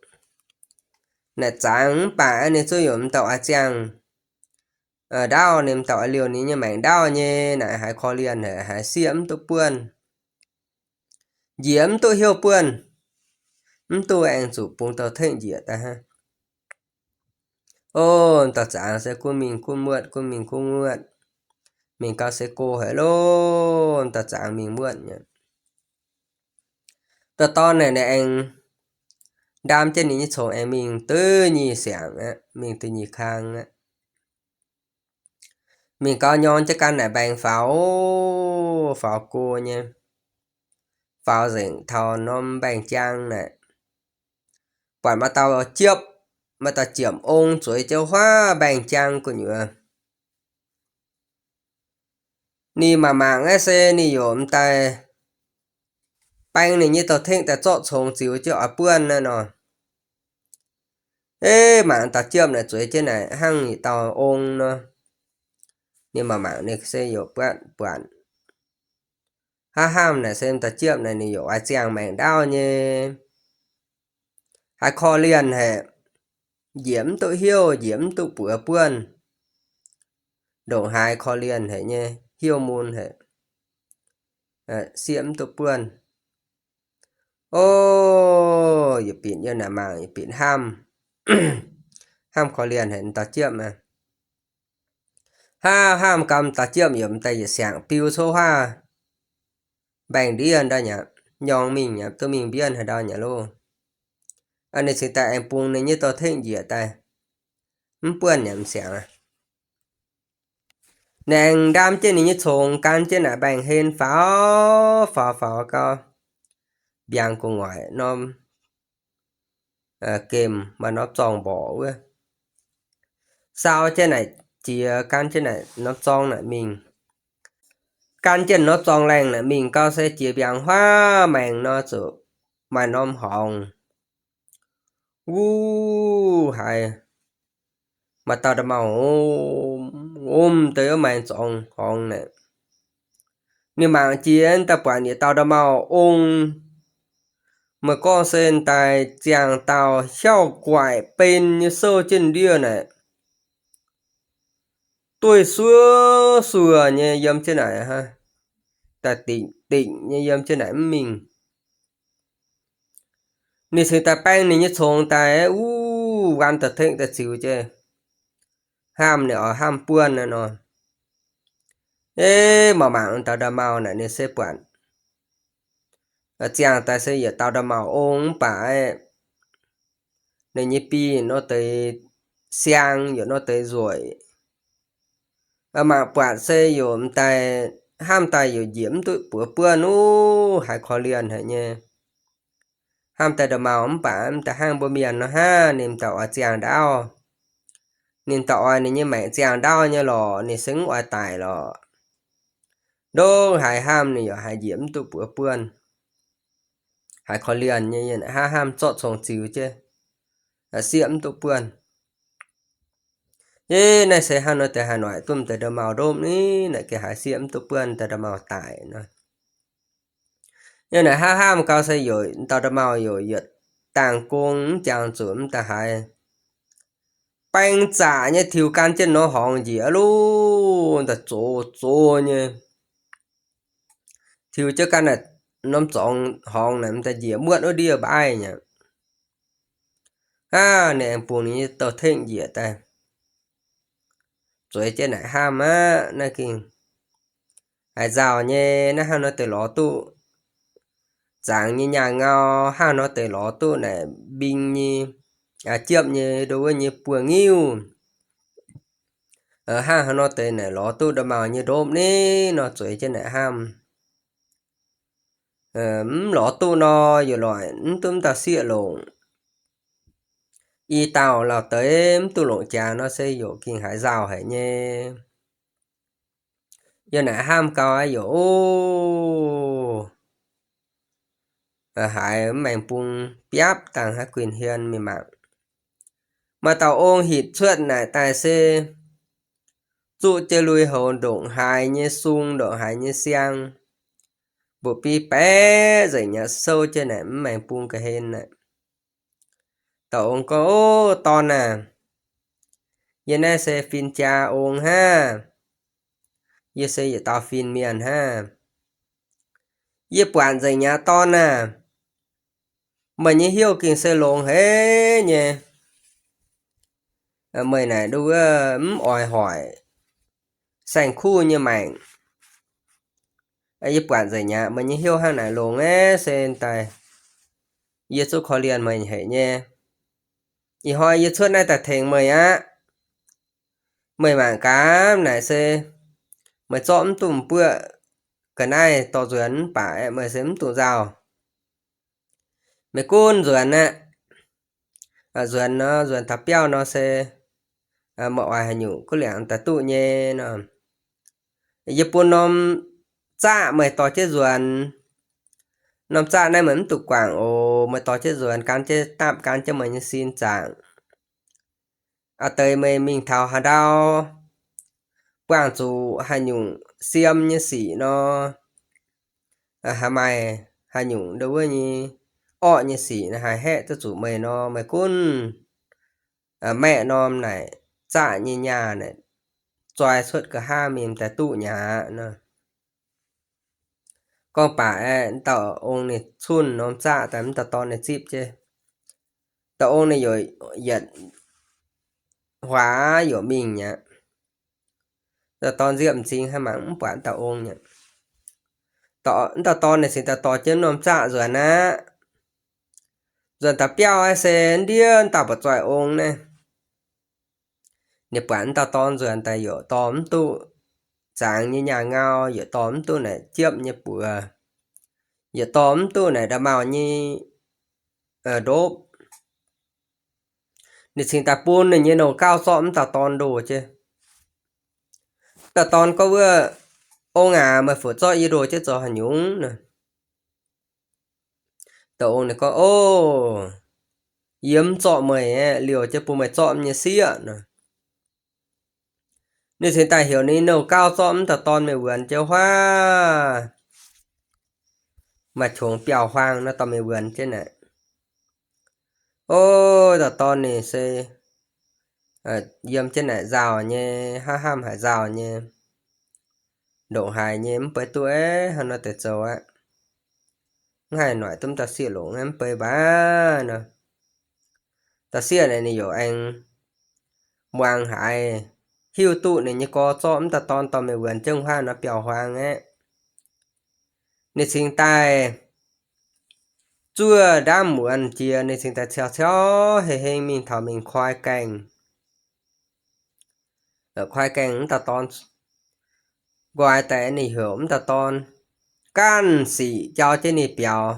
Naaic zangx mv baac ninh zuqc yaac m'daaih oix ziangh ndaauv, ninh m'daaih oix liouh ninh nyei maengc ndaauv nyei naaic haiz korv-lienh haic, haiz sieqv mv duqv buonv, njiec mv duqv heuc buonv, mv duqv aengx zuqc bungx dauh tengx njiec daaih hnangv. O, dauh zangx se gunv mingh gunv muotv, gunv mingh gunv muotv, mingh gau se go haic loh, dauh zangx mingh muotv nyei. Dauh dorn naaic ninh aengx ndaam jienv ninh nyei congx aengx mingh duqv nyic siangx aqv, mingh duqv nyic kang aqv. Mingh gau nyorng jienv ganh naaic mbaengx faaux, faaux go nyei, faaux nzengc taux norm mbaengx-jaang naaic, buatc maaih dauh jiepv, maaih dauh jiepv ong zueiz jienv huaav mbaengx-jaang gu'nyuoz. Ninh mangc mangc naaiv se ninh yaac m'daaih baeng ninh nyei dorh tengx daaih zorqv congx ziux jienv oix buonv naaiv nor. Ei, mangc dauh jiepv naaic zueiz jienv naaic hnangv yietc dauh ong nor. Ninh mangc mangc ninh se yaac buatc buatc hnangv hnamv naaic se dauh jiepv naaic ninh yaac oix ziangh maengc ndaauv nyei. Haiz korv-lienh haic, njiec mv duqv heuc, njiec mv duqv buoz buonv. Ndongc haaix korv-lienh haic nyei, heuc mun haic, sieqv mv duqv buonv. O, yietc binc yiem naaic mangc, yietc binc hnamv, hnamv korv-lienh haic dauh jiepv aqv. Hnamv hnamv gau dauh jiepv yaac m'daaih yietc siangx biu cuotv huaav mbaengx-ndiev ndau nyei, nyorng mingh nyei, duqv mingh mbienv haaix ndau nyei loh. Ninh cingx daaih aengx bungx ninh nyei dorh tengx njiec daaih, mv buonv nyei m'siangx aqv. Ninh aengx ndaam jienv ninh nyei congx gan jienv naaic mbaengx-hlen faaux faaux faaux gau, mbiaangx gu'nguaaic norm gemh maaih norm zorngh mborqc wuov, sau jienv naaic jiex gan jienv naaic norm zorngh naaic mingh. Gan jienv norm zorngh laengh naaic mingh gau se jiex mbiaangx huaav maengx nor zuqc maaih norm horngz. Wuov haiz maaih dauh nda'maauh ngomv deix wuov maengx zorngh horngz naaic. Ninh mangc jiex daaih buatc yietc dauh nda'maauh ong, meih gorngv se daaih ziangh dauh hiauv guaaic ben nyei souv jienv ndiev naaic, dueiv suov suov nyei yiem jienv naaic, daaih dingc dingc nyei yiem jienv naaic mv mingh. Ninh cingx daaih baeng ninh nyei congx daaih wuov, waan da'tengx daaih ziux jienv, hnamv ninh oix hnamv buonv naaiv nor. Ei, mangc mangc dauh nda'maauh naaic ninh se buatc ziangh daaih se yietc dauh nda'maauh ong mv baac ninh nyei biei nor deix siang, yaac nor deix nzueic. Mangc buatc se yaac m'daaih hnamv daaih yaac njiec mv duqv buoz buonv, wuov haiz korv-lienh haic nyei. Hnamv daaih nda'maauh mv baac m'daaih hnangv mbuo mienh nor hnangv, ninh m'daaih oix ziangh ndaauv, ninh m'daaih oix ninh nyei maengc ziangh ndaauv nyei lorqc, ninh se mv oix daic lorqc. Ndongc haaix hnamv ninh yaac haiz njiec mv duqv buoz buonv, haiz korv-lienh nyei, hnangv hnamv zorqv congx ziux jienv, sieqv mv duqv buonv. Ei, naaiv se hnangv nor deix haaix noic duqv m'daaih nda'maauh ndopv ni, naaic gengh haiz sieqv mv duqv buonv, m'daaih nda'maauh daic nor. Yiem naaic hnangv hnamv gau se yaac dauh nda'maauh yaac yietc dangh gong mv jangx zuqc m'daaih haiz baeng zaqc nyei tiux gan jienv norm horngz njiec aqv loh, m'daaih zox zox nyei. Tiux jienv gan naaic norm zorngx horngz naaic m'daaih njiec muotv wuov ndiev mbaaih nyei. Aav, ninh aengx bungx ninh nyei douz-tengv njiec daaih, zueiz jienv naaic hnamv aqv, naaiv gengh haaix nzauh nyei, naaiv hnangv nor deix lorz duqv zangx nyei nyaah ngau, hnangv nor deix lorz duqv naaic mbing nyei, jiepv nyei, ndo wuov nyei buo ngiuv, hnangv haaix nor deix naaic lorz duqv nda'maauh nyei ndopv ni nor, zueiz jienv naaic hnamv. Mv lorz duqv nor, yaac lorz mv duqv m'dauh sieqv longc. I dauh lauh deix mv duqv longc jaax nor se yaac gengh haaix nzauh haic nyei. Yaac naaic hnamv gau aqv, yaac o, haiz mv maengx bung biapv dangh haaix guin hmien mingh mangc. Maaih dauh ong hitv cuotv naaic daaih se zuqv jienv lui-houx ndongc haaix nyei sung, ndongc haaix nyei siang, mbuoqc biv baeqc nzengc nyei, souv jienv naaic mv maengx bung ga'hlen naaic. Dauh ong gorngv, O, dorn aah! Yie naaiv se fin-jaa ong hnangv. Yie se yietc dauh fin-mienh hnangv. Yie buatc nzengc mi'aqv, dorn aah! Meih nyei hnyouv gengh se longx haic nyei. Meih naaic nduov mv oix hoic saeng-kuv nyei maengc. Yie buatc nzengc mi'aqv, meih nyei hnyouv hnangv naaic longx aeqv, se daaih yie zungv korv-lienh meih haic nyei. Ih hnoi yie cuotv naaiv daaih tengx meih aqv. Meih mangc gaax, naaic se meih zorqv mv duqv m'buoqv ga'naaiv dorh nzuonx mv baac aeqv, meih se mv dungx nzauh. Meih gunv nzuonx aqv. Nzuonx nor, nzuonx taux biauv nor se meih oix haaix nyungc kuv liangx daaih duqv nyei nor. Yie bun norm zaqv meih dorh jienv nzuonx. Norm zaqv naaiv meih mv dungx guangc oc. Meih dorh jienv nzuonx gan jienv dapv gan jienv meih nyei sin zaangc. Aa deix meih mingh taux haaix ndau, buangh zuqc haaix nyungc siem nyei sic nor, haaix maaih haaix nyungc ndo wuov nyei orqv nyei sic haih haeqv duqv zuqc meih nor, meih gunv maeqv norm naaic zaqv nyei nyaah naaic zoi cuotv ga'haav mingh daaih duqv nyei aqv nor. Gorngv baac aeqv, dauh ong ninh cunh norm zaqv daaih, mv dauh dorn ninh zipv jienv. Dauh ong ninh yaac yietc huaax yaac mingh nyei aqv. Dauh dorn nziepv m'zing hnangv, mangc mv buatc dauh ong nyei aqv. Mv dauh dorn ninh cingx daaih dorh jienv norm zaqv nzuonx aqv. Nzuonx taux biauv aeqv, se ndiev dauh buatc zoih ong naaiv. Ninh buatc mv dauh dorn nzuonx daaih yaac dorh mv duqv zangx nyei nyaah ngau, yaac dorh mv duqv naaic jiepv nyei buoz, yaac dorh mv duqv naaic nda'maauh nyei ndopv. Ninh cingx daaih bun ninh nyei nouh gauv zorqv mv dauh dorn ndoh jienv. Dauh dorn gorngv, Wuov ong aac, meih fu'jueiv zorqv yie ndoh jienv zoux haaix nyungc nor? Dauh ong ninh gorngv, O, yie mv zorqv meih aeqv, liouh jienv bun meih zorqv nyei sieqv nor. Ninh cingx daaih heuc ninh nouh gauv zorqv mv dauh dorn mingh wuonx jienv huaav, maaih qongx biauv-huaang nor dorh mingh wuonx jienv naaic. O, dauh dorn ninh se yiem jienv naaic nzauh nyei, hnamv hnamv haic nzauh nyei, ndongc haaix nyei mv bei duqv, Hnangv nor deix zoux aqv. Mv haih noic duqv mv dauh sieqv longc mv bei mbaac nor. Dauh sieqv naaic ninh yaac aengx muangx haiz, hiuv duqv ninh nyei gorx zorqv mv dauh dorn dorh mingh wuonx jienv huaav nor biauv-huaang aqv. Ninh cingx daaih zuov ndaamv muonz jiex, ninh cingx daaih ciaux ciaux hei heng mingh taux mingh koi gaengh. Koi gaengh mv dauh dorn nqoi daaih, ninh heuc mv dauh dorn ganh sic jauv jienv ninh biaux.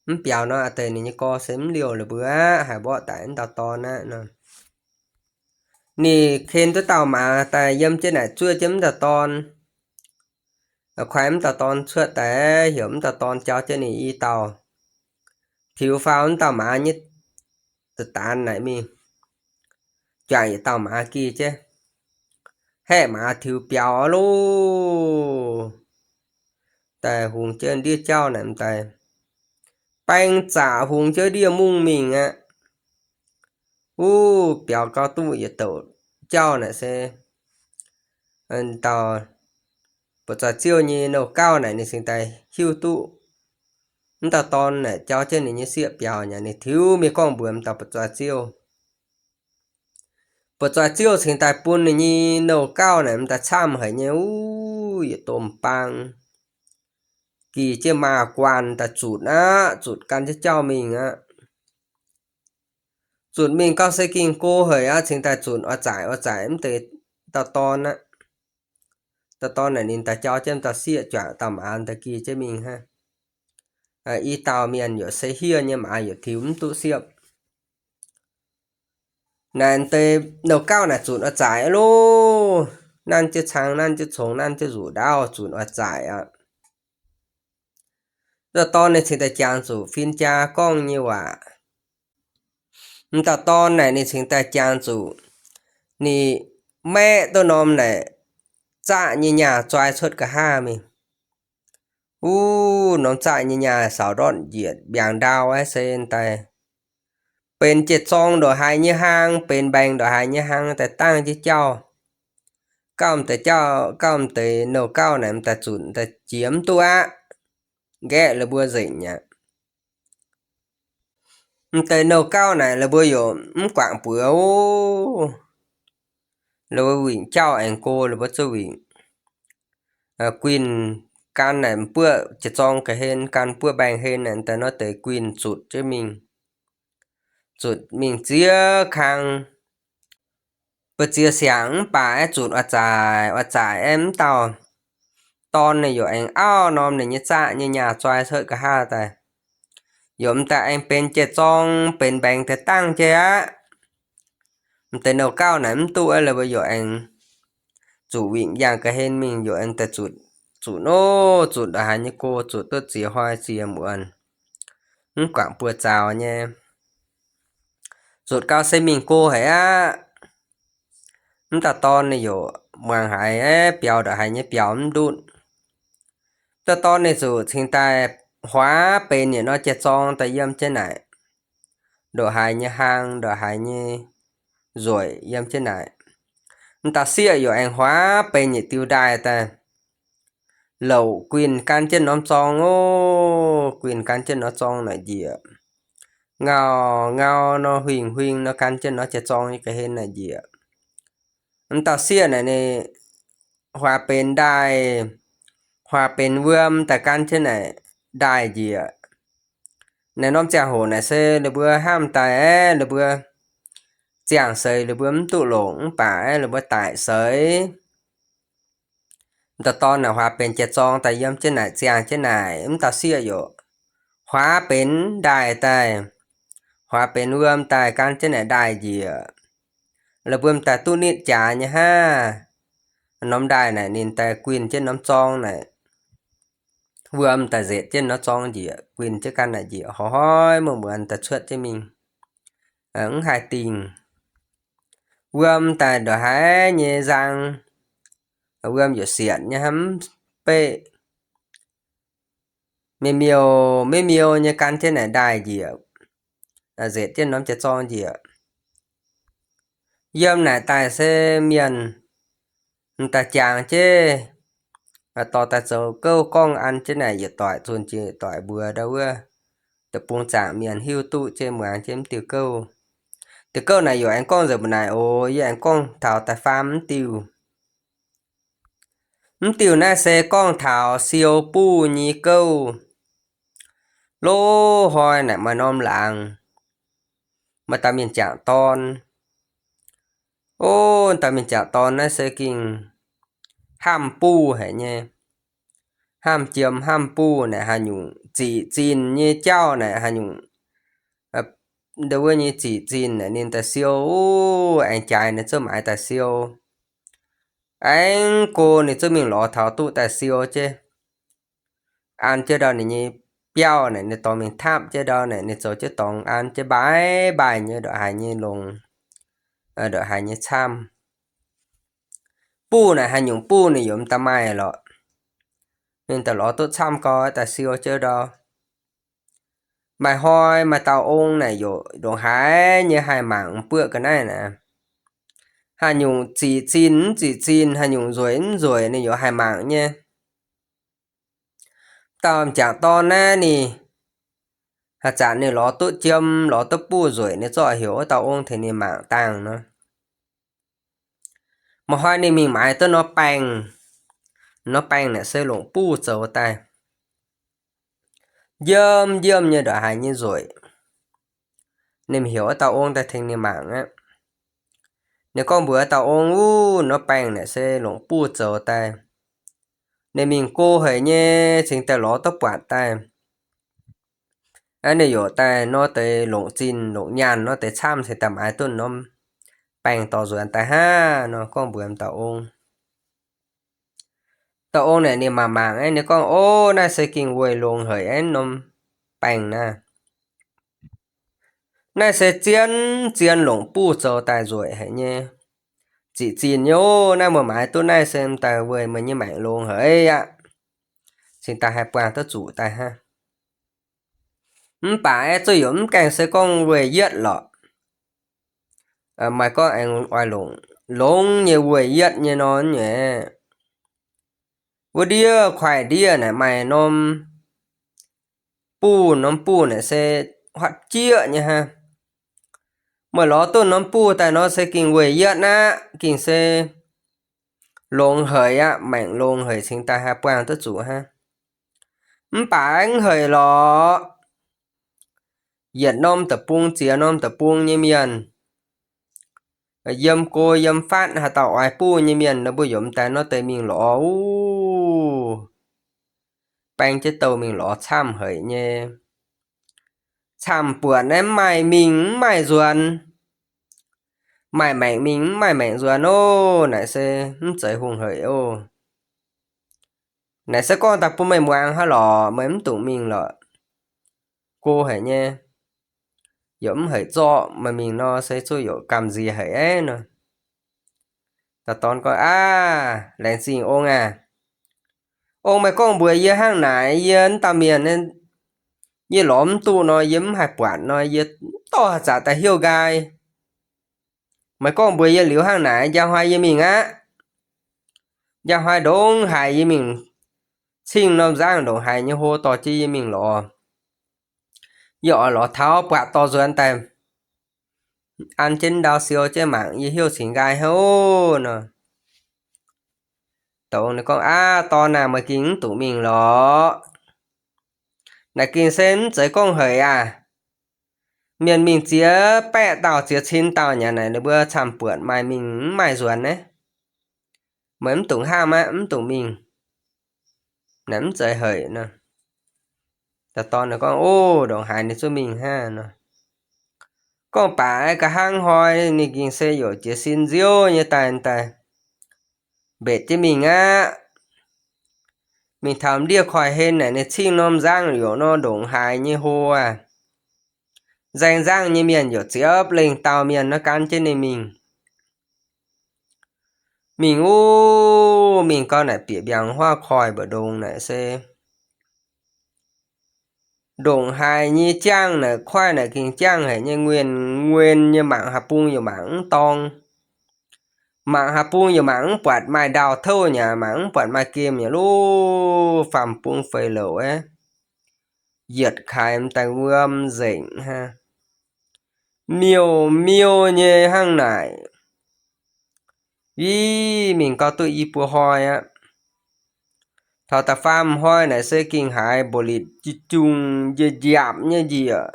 Mv biaux nor, aa deix ninh nyei gorx se mv liouh la'buo aqv, haih mborqv daic mv dauh dorn aqv nor. Ninh ken duqv dauh maaz daaih yiem jienv naaic zuov jienv mv dauh dorn. Koi mv dauh dorn cuotv daaih, heuc mv dauh dorn jauv jienv ninh i dauh, tiux faaux mv dauh maaz nyei za'daanx naaic mingh, juangc yietc dauh maaz gih jienv, haeqv maaz tiux biaux loh. Daaih hungx jienv ndiev jauv naaic m'daaih, baeng zaqc hungx jienv ndiev mungv mingh aqv. Wuov biaux gau duqv yietc douc jauv naaic se dauh buoz-zaux ziouv nyei nouh gauv naaic ninh cingx daaih hiuv duqv M'dauh dorn naaic jauv jienv ninh nyei sieqv biaux nyei, ninh tiux mingh gorngv mbuox m'dauh buoz-zoih ziouv. Buoz-zoih ziouv cingx daaih bun ninh nyei nouh gauh naaic m'daaih camv haic nyei, uv, yietc domh baang, gih jienv maaz-guanh daaih zutc aqv, zutc gan jienv jauv mingh aqv. Zutc mingh gauh se gengh go haic aqv, cingx daaih zutc oix zaaic oix zaaic m'deix dauh dorn aqv. Dauh dorn naaic ninh daaih jauv jienv dauh sieqv juangc dauh maaz daaih gih jienv mingh hnangv. I dauh mienh yaac se hiev nyei, maaz yaac tiux mv duqv siepv. Naaic deix nouh gauh naaic zutc oix zaaic aqv loh. Nanv jienv cang, nanv jienv congx, nanv jienv nzuqc ndaauv, zutc oix zaaic aqv. Dauh dorn ninh cingx daaih jangx zuqc fin-jaa gorngv nyei waac. M'dauh dorn naaic ninh cingx daaih jangx zuqc ninh maeqv duqv norm naaic zaqv nyei nyaah zoi cuotv nqa'haav mingh. Uv, norm zaqv nyei nyaah saaux ndortv njiec mbiaangx ndau aqv, se daaih benx jiex zorng ndongc haaix nyei hlang, benx mbaengx ndongc haaix nyei hlang daaih dangh jienv jauv. Gauh m'deix jauv, gauh m'deix nouh gauh naaic m'daaih zutc daaih jiex mv duqv aqv. Nqaeqv la'buo nzengc aqv. M'deix nouh gauh naaic la'buo yaac mv guangc buoz oc. La'buo wingc jauv aengx go, la'buo zuqc wingc guinh gan naaic m'buoqv jiex zorng ga'hlen, gan m'buoqv mbaengx hlen naaic daaih nor deix guinh zutc jienv mingh. Zutc mingh ziex kang, mbu'ziex siangx mv baac aeqv, zutc oix zaaic oix zaaic aeqv, m'dauh dorn ninh yaac aengx auv norm ninh nyei zaqv nyei nyaah zoi cuotv nqa'haav daaih. Yaac m'daaih aengx benx jiex zorng, benx mbaengx deix dangh jiex aqv. M'deix nouh gauh naaic mv duqv aqv, la'buo yaac aengx zuqc wingc yangh ga'hlen mingh, yaac aengx daaih zutc, zutc nor zutc ndongc haaix nyei go, zutc duqv ziex hnoi ziex muonz, mv guangc buoz-zaux nyei. Zutc gau se mingh go haic aqv. M'dauh dorn ninh yaac muangx haiz aeqv, biaux ndongc haaix nyei biaux mv ndutv. M'dauh dorn ninh zuqc cingx daaih huaav benx yietc norm jiex zorng daaih yiem jienv naaic, ndongc haaix nyei hlang, ndongc haaix nyei nzueic yiem jienv naaic. M'dauh sieqv yaac aengx huaav benx yietc diuh ndaaih daaih louc guinh gan jienv norm zorng oc. Guinh gan jienv norm zorng naaic njiec, ngau ngau nor, huingx huingx nor, gan jienv norm jiex zorng nyei ga'hlen naaic njiec. M'dauh sieqv naaic ninh huaav benx ndaaih, huaav benx wuom daaih gan jienv naaic ndaaih njiec. Naaiv norm ziangh hoc naaic se ninh mbuo hnamv daaih aeqv, ninh mbuo ziangh seix ninh mbuo mv duqv longc mv baac aeqv, ninh mbuo daic seix. M'dauh dorn naaic huaav benx jiex zorng daaih yiem jienv naaic, ziangh jienv naaic, m'dauh sieqv yaac huaav benx ndaaih daaih, huaav benx wuom daaih gan jienv naaic ndaaih njiec. La'buo m'daaih duqv nitv jaax nyei hnangv. Norm ndaaih naaic ninh daaih guinh jienv norm zorng naaic, wuom daaih nzetc jienv norm zorng njiec, guinh jienv ganh naaic njiec, hnoi-hnoi muonz-muonz daaih cuotv jienv mingh, mv haih dingh. Wuom daaih ndongc haaix nyei nzang, wuom yaac sietc nyei hnangv mv beqv, miuc miuc miuc miuc nyei gan jienv naaic ndaaih njiec, nzetc jienv norm jiex zorng njiec. Yiem naaic daaih se mienh m'daaih jangx jienv, dorh daaih zoux gouv gorngv an jienv naaic yietc doic zunh jiex yietc doic mbuox ndau wuov deic-bung zaangc mienh hiuv duqv jienv muangx jienv mv diuh gouv. Diuh gouv naaic yaac aengx gorngv nzengc mbuo naaic oc. Yie aengx gorngv taux da'faam mv diuh. Mv diuh naaiv se gorngv taux siou buv nyei gouv. Loz-hnoi naaic maaih norm laangz, maaih dauh mienh jangc dorn. O, dauh mienh jangc dorn naaiv se gengh hnamv buv haic nyei. Hnamv jiem hnamv buv naaic haaix nyungc ziqc zinh nyei jauv naaic haaix nyungc, ndau wuov nyei ziqc zinh naaic ninh daaih siou, aengx jaaix ninh zungv maaiz daaih siou. Aengx go ninh zungv mingh lorz taux duqv daaih siou jienv. An jienv ndau ninh nyei biauv naaic, ninh dorngx mingh tapv jienv ndau naaic, ninh zoux jienv dorngx an jienv mbaaix mbaaix nyei ndongc haaix nyei longx, ndongc haaix nyei camv. Buv naaic haaix nyungc buv ninh yaac m'daaih maaih lorqc. Ninh daaih lorz duqv camv gau daaih siou jienv ndau. Maaih hnoi maaih dauh ong naaic yaac ndongc haaix nyei haih mangc m'buoqv ga'naaiv naaic. Haaix nyungc ziqc zinh mv ziqc zinh, haaix nyungc nzueic mv nzueic, ninh yaac haih mangc nyei. Dauh m'jangc dorn naaiv ninh Haaix zanc ninh lorz duqv jiem, lorz duqv buv nzueic, ninh zorqv heuc wuov dauh ong tengx ninh mangc dangh nor. Mv hnoi ninh mingh maaiz duqv norm baengh, norm baengh naaic se longc buv zoux daaih, njiemv njiemv nyei ndongc haaix nyei nzueic. Ninh heuc wuov dauh ong daaih tengx ninh mangc aqv. Ninh gorngv mbuox dauh ong, Wuov norm baengh naaic se longc buv zoux daaih. Ninh mingh go haic nyei, cingx daaih lorz duqv buatc daaih. Aa, ninh yaac daaih nor deix longc zinh longc nyaanh nor deix camv cingx daaih maaiz duqv norm baengh dorh nzuonx daaih hnangv nor gorngv mbuox dauh ong. Dauh ong naaic ninh mangc mangc aeqv, ninh gorngv, O, naaiv se gengh weic longx haic aeqv, norm baengh naaiv. Naaiv se zien zien longc buv zoux daaih nzueic haic nyei. Ziqc zinh nyei, naaiv meih maaiz duqv naaiv se daaih weic meih nyei maengc longx haic aqv. Cingx daaih haih buangh duqv zuqc daaih hnangv. Mv baac aeqv, zuqc yaac mv gaengh se gorngv weic yietv lorqc. Maaih gorngv aengx oix longc longx nyei weic yietv nyei nor nyei. Wuov ndiev kuaaiv ndiev naaic maaih norm buv, norm buv naaic se huaatv jieqv nyei hnangv. Meih lorz duqv norm buv daaih nor se gengh weic yietv aqv, gengh se longx haic aqv, maengc longx haic cingx daaih haih buangh duqv zuqc hnangv. Mv baac mv haic lorqc. Yietc norm deic-bung ziex norm deic-bung nyei mienh, yiem go yiem fatv haaix dauh oix buv nyei mienh, ninh mbuo yaac daaih nor deix mingh lorz wuov baeng jienv douh mingh lorz camv haic nyei. Camv buonc naaiv mv maaih mingh mv maaih nzuonx, maaih maengc mingh mv maaih maengc nzuonx ov, naaic se mv zeiz hungh haic ov. Naaic se gorngv daaih bun meih muangx hnangv lorqc, meih mv dungx mingh lorqc. Go haic nyei, yaac mv haic zorqv, meih mingh nor se zuqc yaac gamh nziex haic aqv nor. Dauh dorn gorngv, Aav, laengz zingh ong aac. Ong meih gorngv mbuox yie hnangv naaic, yie wuov dauh mienh, yie lorz mv duqv nor, yie mv haih buatc nor, yie mv dorh haaix zanc daaih heuc nqaai. Meih gorngv mbuox yie liuz hnangv naaic, njang hnoi yie mingh aqv. Njang hnoi ndongc haaix yie mingh cingh norm nzangv ndongc haaix nyei hlo dorh jienv yie mingh lorz. Yie oix lorz taux buatc dorh nzuonx daaih an jienv ndau siou jienv mangc, yie heuc cingx nqaai hnangv ov nor. Douc ninh gorngv, Aav, dorn aac, meih gengh mv dungx mingh lorqc. Naaic gengh se mv zeiz gorngv haic aac. Mienh mingh ziex baeqv dauh ziex cin dauh nyei naaic, ninh mbuo camv buonc maaih mingh mv maaih nzuonx naaiv. Meih mv dungx hnamv aqv, mv dungx mingh. Naaic mv zeiz haic nor. Dauh dorn gorngv, O, ndongc haaix ninh zungv mingh hnangv nor. Gorngv baac nqa'haav hnoi ninh gengh se yaac jiez sin nziouv nyei daaih, daaih mbetc jienv mingh aqv. Mingh taux ndiev koiv-hlen naaic, ninh cingh norm nzangv yaac nor ndongc haaix nyei hlo aac. Nzaeng nzangv nyei mienh yaac ziepc lengh dauh mienh nor gan jienv ninh mingh. Mingh wuov, mingh gau naaic bieqc mbiaangx huaav koiv mbu'ndongx naaic se ndongc haaix nyei jangv naaic, koiv naaic gengh jangv haic nyei, nguyen nguyen nyei, mangc haaix bung yaac mangc mv dorng. Mangc haaix bung yaac mangc mv buatc maaih ndau-touv nyei, mangc mv buatc maaih gemh nyei, lov faam bung feix louc aqv. Yietc kaaix m'daaih wuom nzengc hnangv. Miuc miuc nyei hnangv naaic. Ih, mingh gau duqv i buo hnoi aqv. Taux da'faam hnoi naaic se gengh haiz mbuoqc litc jungh njiec njiaapc nyei njiec,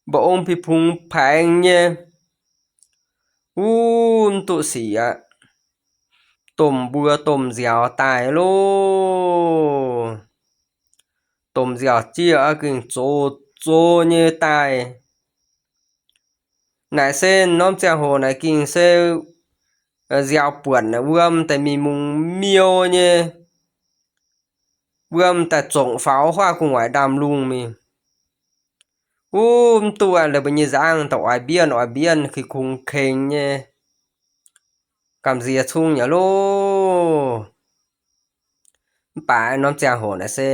mba'ong ping pungx paengx nyei. Wuov, mv duqv sic aqv. Domh mbuo domh nziaaux daaih loh. Domh nziaaux-jieqv aqv gengh zox zox nyei daaih. Naaic se norm ziangh hoc naaic gengh se nziaaux buonc naaic wuom daaih mingh mungz miou nyei. Wuom daaih zongc faaux huaav gu'nguaaic ndaamv-lungh mingh. Wuov, mv duqv aqv, laaix mbuo nyei nzangv daaih oix mbienv oix mbienv, kungx kengx nyei. Gamh nziex cung yaac loh. Mv baac norm ziangh hoc naaic se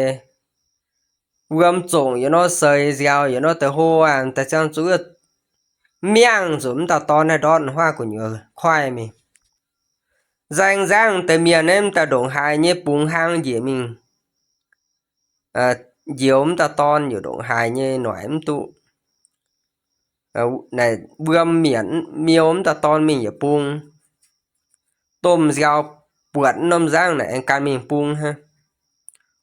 wuom zongc yaac nor seix, nziaaux yaac nor deix hlo aqv, daaih ziangh zuqc miangh zuqc mv dauh dorn naaiv ndortv huaav gu'nyuoz koiv mingh. Nzaeng nzangv deix mienh naaiv m'daaih ndongc haaix nyei bungx hlang njiec mingh, njoux m'dauh dorn yaac ndongc haaix nyei noic mv duqv. Naaic wuom mietc miou m'dauh dorn mingh yietc bung, domh nziaaux buatc norm nzangv naaic aengx gan mingh bung hnangv.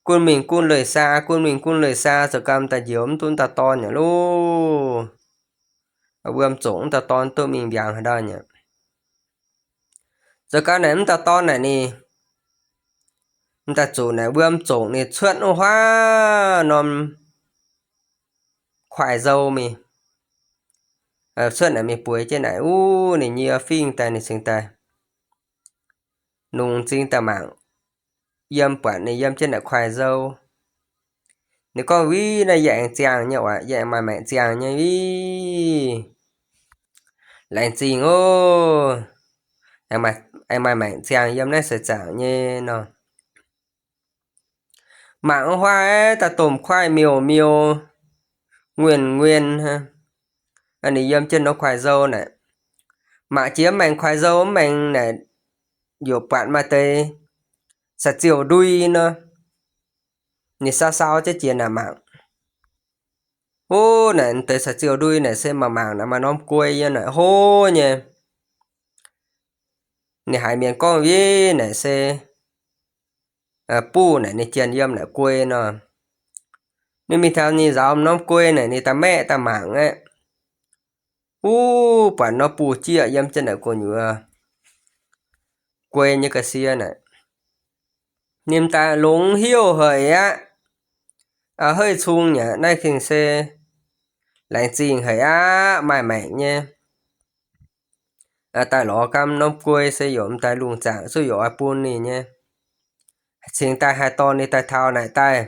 Gunv mingh gunv leih saa, gunv mingh gunv leih saa, zoux gau m'daaih njoux mv duqv m'dauh dorn nyei loh. Wuom zongc m'dauh dorn duqv mingh mbiaangx haaix ndau nyei. Zoux gau naaic m'dauh dorn naaic ninh, m'daaih zuqc naaic wuom zongc ninh cuotv wuov huaav norm kuaaiv nzou mingh, cuotv naaic mingh bueix jienv naaic, uv, ninh nyei fingx daaih ninh cingx daaih nungx m'zing daaih mangc, yiem buatc ninh yiem jienv naaic kuaaiv nzou. Ninh gorngv, Viv, naaiv yie aengx ziangh nyei oc, yie aengx maaih maengc ziangh nyei, viv. Laengz zingh oc. Aengx maaih maengc ziangh yiem naaiv seix zaangc nyei nor. Mangc wuov huaav daaih domh kuaaiv miuc-miu, nguyen-nguyen, ninh yiem jienv norm kuaaiv nzou naaic. Mangc jiex mv maengx kuaaiv nzou mv maengx naaic, yaac buatc maaih deix saa-ziouh ndui nor. Ninh sau-sau jienv jiex naaic mangc. Uv, naaic deix saa-ziouh ndui naaic se mangc mangc naaic maaih norm guei yiem naaic hlo nyei. Ninh haiz mienh gorngv, Viv, naaic se buv naaic ninh jienh yiem naaic guei nor. Ninh mingh taux ninh nzaaux norm guei naaic ninh daaih maeqv daaih mangc aeqv, uv, buatc norm buh jieqv yiem jienv naaic gu'nyuoz guei nyei ga'sie naaic. Ninh daaih longx heuc haic aqv. A'heiv cung nyei, naaiv gengh se laengz zingh haic aqv, maaih maengc nyei. Daaih lorz gam norm guei se yaac m'daaih lungh zaangc zuqc yaac oix bun ninh nyei. Cingx daaih haih dorh ninh daaih taux naaic daaih,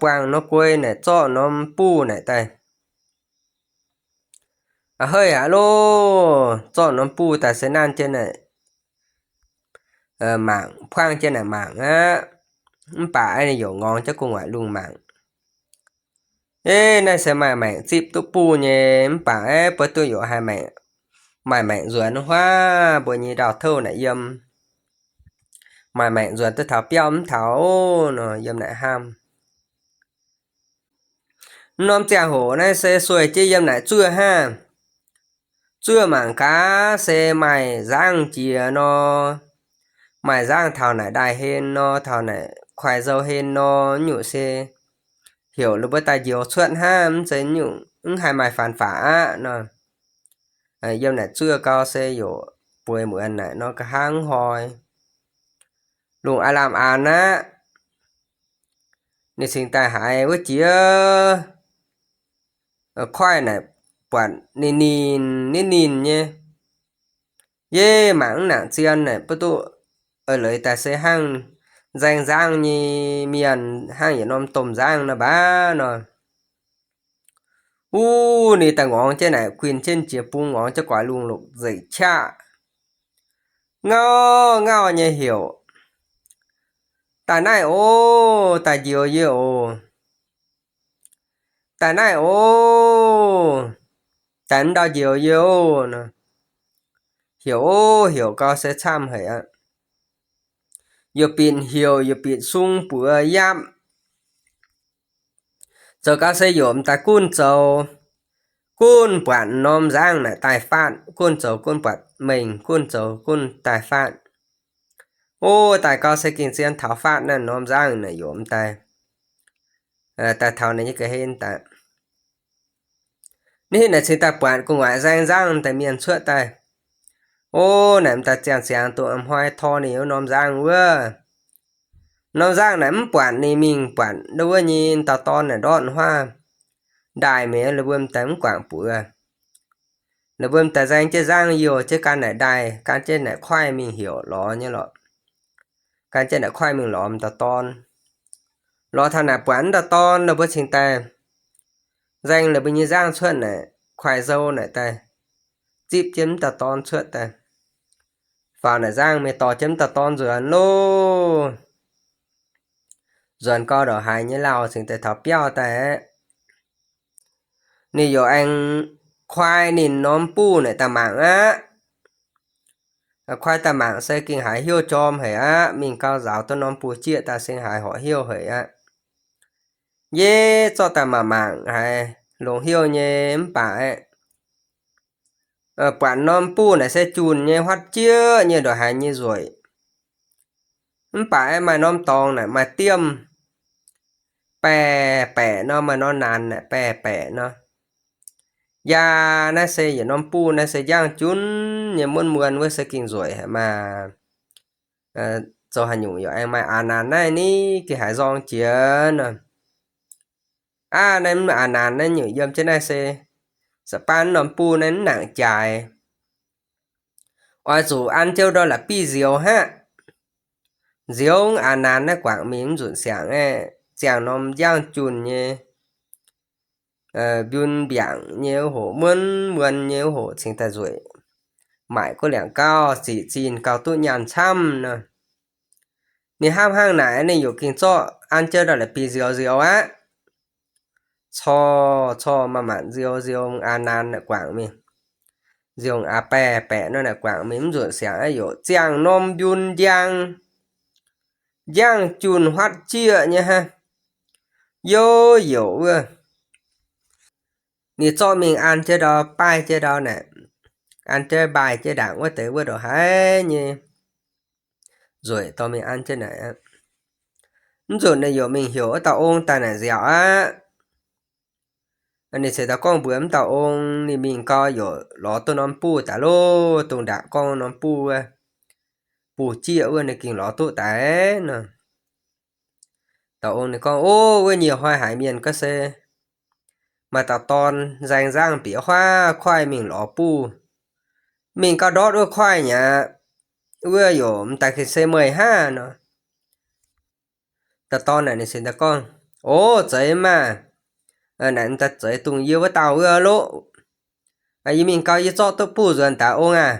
buangh norm guei naaic zorqv norm buh naaic daaih. A'heiv aqv loh, zorqv norm buh daaih se nanv jienv naaic mangc, puangv jienv naaic mangc aqv. Mv baac aeqv, ninh yaac ngorng jienv gu'nguaaic lungh mangc. Ev, naaiv se maaih maengc zipv duqv buh nyei, mv baac aeqv, mbuo duqv yaac haih maaih maengc nzuonx huaav mbuo nyei ndau-touv naaic yiem. Maaih maengc nzuonx duqv taux biauv mv taux nor, yiem naaic hnamv. Mv norm ziangh hoc naaiv se sueih jienv yiem naaic zuov hnangv. Zuov mangc gaax se maaih nzangv jiex nor, maaih nzangv taux naaic ndaaih hlen nor, taux naaic kuaaiv nzou hlen nor, nyungc se heuc ninh mbuo daaih njoux cuotv hnangv, mv zeiz nyungc mv haih maaih faan faqc aqv nor. Yiem naaic zuov gau se yaac bueix muonz naaic nor, nqa'haav mv hnoi, lungh aav lamh aanx aqv. Ninh cingx daaih haiz wuov jiex kuaaiv naaic buatc ninh ninh, ninh ninh nyei. Yie mangc mv nangc zien naaic mbuo duqv eix leiz daaih se hnangv nzaeng nzangv nyei mienh, hnangv yietc norm domh nzangv nor baav nor. Wuov ninh daaih ngorngx jienv naaic, guinh jienv jiex bung ngorngx jienv guaax lungh lomc nzengc qaqv, ngauh ngauh nyei heuc, Daaih naaiv oc, daaih njoux yie oc. Daaih naaiv oc. Daaih ndau njoux yie oc. Heuc oc, heuc gau se camv haic aqv. Yaac bieqc heuc, yaac bieqc sung buoz yapv. Zoux gau se yaac m'daaih gunv zoux, gunv buatc norm nzangv naaic daaih faatv, gunv zoux gunv buatc mengh, gunv zoux gunv daaih faatv. O, daaih gau se gengh zien taux faatv naaiv norm nzangv naaic yaac m'daaih, daaih taux naaiv nyei ga'hlen daaih. Naaiv hitv naaic cingx daaih buatc gu'nguaaic nzaeng nzangv daaih mienh cuotv daaih. O, naaic m'daaih ziangh ziangx dongh a'hnoi tor ninh wuov norm nzangv wuov. Norm nzangv naaic mv buatc ninh mingh buatc ndau wuov nyei dauh dorn naaic ndortv huaav ndaaih mi'aqv, la'buom daaih mv guangc buoz. La'buom daaih nzaeng jienv nzangv youh jienv gan naaic ndaaih, gan jienv naaic kuaaiv mingh heuc lorz nyei lorqc. Gan jienv naaic kuaaiv mingh lorz m'daaih dorn. Lorz taux naaic buatc m'daaih dorn, la'buom cingx daaih nzaeng la'buom nyei nzangv cuotv naaic kuaaiv nzou naaic daaih zipv jienv m'daaih dorn cuotv daaih. Faaux naaic nzangv mingh dorh jienv m'daaih dorn nzuonx loh. Nzuonx gau ndongc haaix nyei lauh cingx daaih taux biauv daaih aqv. Ninh yaac aengx kuaai ninh norm buh naaic daaih mangc aqv. Kuaai daaih mangc se gengh haiz hnyouv jorm haic aqv. Mingh gau nzaaux duqv norm buh jieqv daaih se haiz horpc hnyouv haic aqv. Yie zorqv daaih mangc mangc haiz longc heuc nyei mv baac aeqv, buatc norm buh naaic se junc nyei, huaatv jieqv nyei, ndongc haaix nyei nzueic. Mv baac aeqv, maaih norm dorngx naaic maaih diemv baeqc baeqc nor, maaih norm naanx naaic baeqc baeqc nor. Yaac naaiv se yietc norm buh naaiv se njang junc nyei, muonv muonc wuov se gengh nzueic haic maah. Zoux haaix nyungc yaac aengx maaih a'naanx naaiv ni, gengh haiz nzorng jiex nor. Aav, naaiv mv a'naanx naaiv nyungc yiem jienv naaiv se, za'baan norm buh naaiv mv nangc jaaix. Oix zuqc an jienv ndau la'bieiv nzioux hnangv. Nzioux a'naanx naaiv guangc mingh mv nzunc siangx aeqv, ziangh norm njang junc nyei, mbiun mbiaangc nyei wuov hoc, muonv muonc nyei wuov hoc cingx daaih nzueic. Maaic guv liangc gauh ziqc zinh gauh duqv nyaanh camv nor. Ninh hnangv hnangv naaic ninh yaac gengh zorqv an jienv ndau la'bieiv nzioux nzioux aqv. Corc corc manc manc nzioux nzioux a'naanx naaic guangc mingh. Nzioux a'baeqc baeqc nor naaic guangc mingh mv nzunc siangx aeqv, yaac ziangh norm mbiun njang, njang junc huaatv jieqv nyei hnangv. Youc youc wuov, ninh zorqv mingh an jienv ndau, baaih jienv ndau naaic, an jienv baaih jienv ndaangc wuov deix wuov ndongc haaix nyei nzueic dorh mingh an jienv naaic aqv. Mv nzunc ninh yaac mingh heuc wuov dauh ong daaih naaic nziaauc aqv. Ninh ceix daaih gorngv mbuox mv dauh ong, ninh mingh gau yaac lorz duqv norm buh daaih loh, dongh ndaangc gorngv norm buh wuov, buh jieqv wuov ninh gengh lorz duqv daaih nor. Dauh ong ninh gorngv, Ov, wuov nyei hnoi haic mienh gorngv se maaih dauh dorn nzaeng nzangv bieqc huaav koiv mingh lorz buh. Mingh gauh ndortv wuov koiv nyei aqv. Wuov yaac m'daaih gengh se meih hnangv nor. Dauh dorn naaic ninh ceix daaih gorngv, Ov, zeiz maah! Naaic m'daaih zeiz dongh yie wuov dauh wuov loh. Yie mingh gau yie zorqv duqv buh nzuonx daaih ong aah.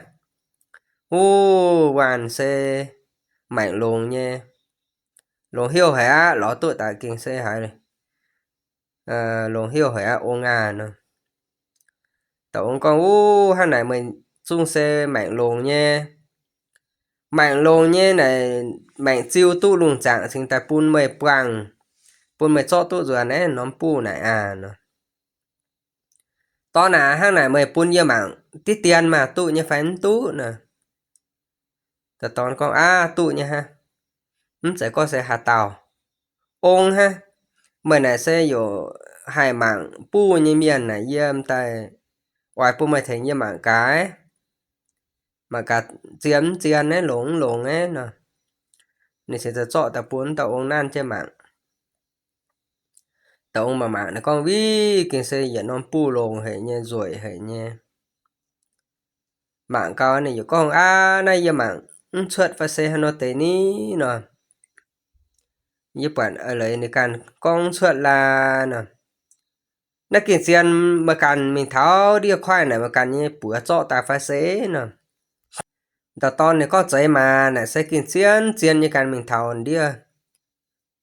Wuov waanc se maengc longx nyei, longx heuc haic aqv, lorz duqv daaih gengh se haiz longx heuc haic aqv ong aah nor. Dauh ong gorngv, Wuov hnangv naaic meih zungv se maengc longx nyei. Maengc longx nyei naaic maengc ziu duqv lungh zaangc cingx daaih bun meih buangh, bun meih zorqv duqv nzuonx naaiv norm buh naaic aah nor. Dorn aac, hnangv naaic meih bun yie mangc diqv dien maah, duqv nyei fai mv duqv nor. Dauh dorn gorngv, Aav, duqv nyei hnangv. Mv zeiz gorngv se haaix dauh ong hnangv. Meih naaic se yaac haih mangc buh nyei mienh naaic, yie m'daaih oix bun meih tengx yie mangc gaax, mangc gaax zien mv zien naaiv, longx mv longx naaiv nor. Ninh cingx daaih zorqv daaih bun dauh ong nanv jienv mangc. Dauh ong mangc mangc naaic gorngv, Wuov gengh se yietc norm buh longx haic nyei, nzueic haic nyei. Mangc gau ninh yaac gorngv, Aav, naaiv yie mangc mv cuotv fai se haaix nor deix ni nor. Yie buatc eix leiz ninh ganh gorngv mv cuotv laa nor. Naaiv gengh zien, meih ganh mingh taux ndiev koiv naaic meih ganh nyei buoz zorqv daaih fai se nor. Dauh dorn ninh gorngv, Zeiz maah, naaic se gengh zien zien nyei, ganh mingh taux ndiev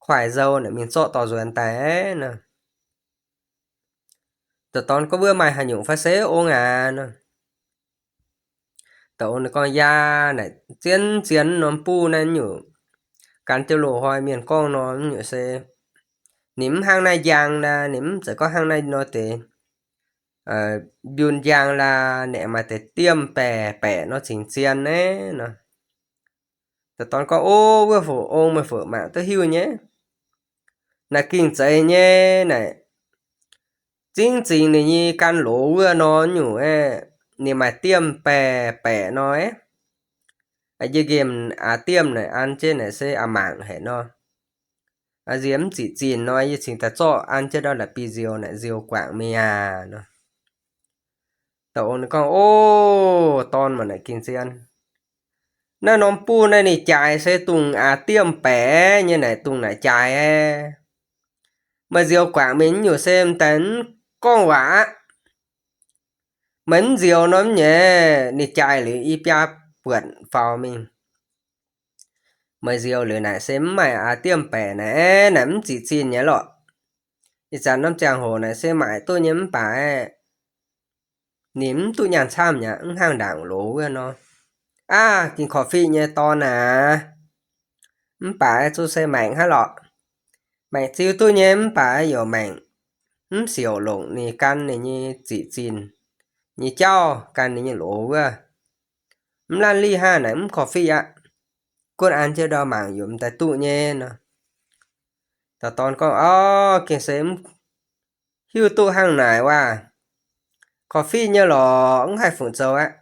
koiv nzou naaic mingh zorqv dorh nzuonx daaih nor. Dauh dorn gorngv, Wuov maaih haaix nyungc fai se ong aac nor. Dauh ong ninh gorngv, Yaac naaic zien zien norm buh naaiv nyungc, gan jienv loz-hnoi mienh gorngv nor nyungc se, ninh mv hnangv naaiv njang laa, ninh mv zeiz gorngv hnangv naaiv nor deix mbiun njang laa, ninh maaih deix diemv baeqc baeqc nor cingx zien naaiv nor. Dauh dorn gorngv, Ov, wuov ong meih fungc mangc duqv hiuv nyei. Naaic gingh zeiz nyei naaic. Zingv zingx ninh nyei gan loz wuov nor nyungc aeqv, ninh maaih diemv baeqc baeqc nor aeqv. Yie nqemh aax diemv naaic an jienv naaic se aax mangc haic nor. Nziex mv ziqc zinh nor, yie cingx daaih zorqv an jienv ndau la'bieiv-nzioux naaic nzioux guangc mingh aac nor. Dauh ong ninh gorngv, Ov, dorn mangc naaic gingh zien. Naaiv norm buh naaiv ninh jaaix se dongh aax diemv baeqc nyei naaic, dongh naaic jaaix. Meih nzioux guangc mingh nyungc se m'daaih mv gorngv waac aqv. Meih mv nzioux nor mv nyei, ninh jaaix liuz i biaa buonc faaux mingh. Meih nzioux liuz naaic se mv maaih aax diemv baeqc naaic, naaic mv ziqc zinh nyei lorqc. Ih zanc norm ziangh hoc naaic se maaic duqv nyei mv baac ninh mv duqv nyaanh camv nyei, mv hnangv ndaangc loz wuov nor. Aav, gingh korv-fiqv nyei dorn aac. Mv baac zuqc se maengc hnangv lorqc. Maengc ziu duqv nyei mv baac yaac maengc mv siouc longc ninh gan ninh nyei ziqc zinh nyei jauv, gan ninh nyei loz wuov. Mv laanh lih hnangv naaic mv korv-fiqv aqv. Gunv an jienv ndau mangc yaac m'daaih duqv nyei nor. Dauh dorn gorngv, Orv, gengh se mv hiuv duqv hnangv naaic waac. Korv-fiqv nyei lorqc, mv haih fungc zoux aqv.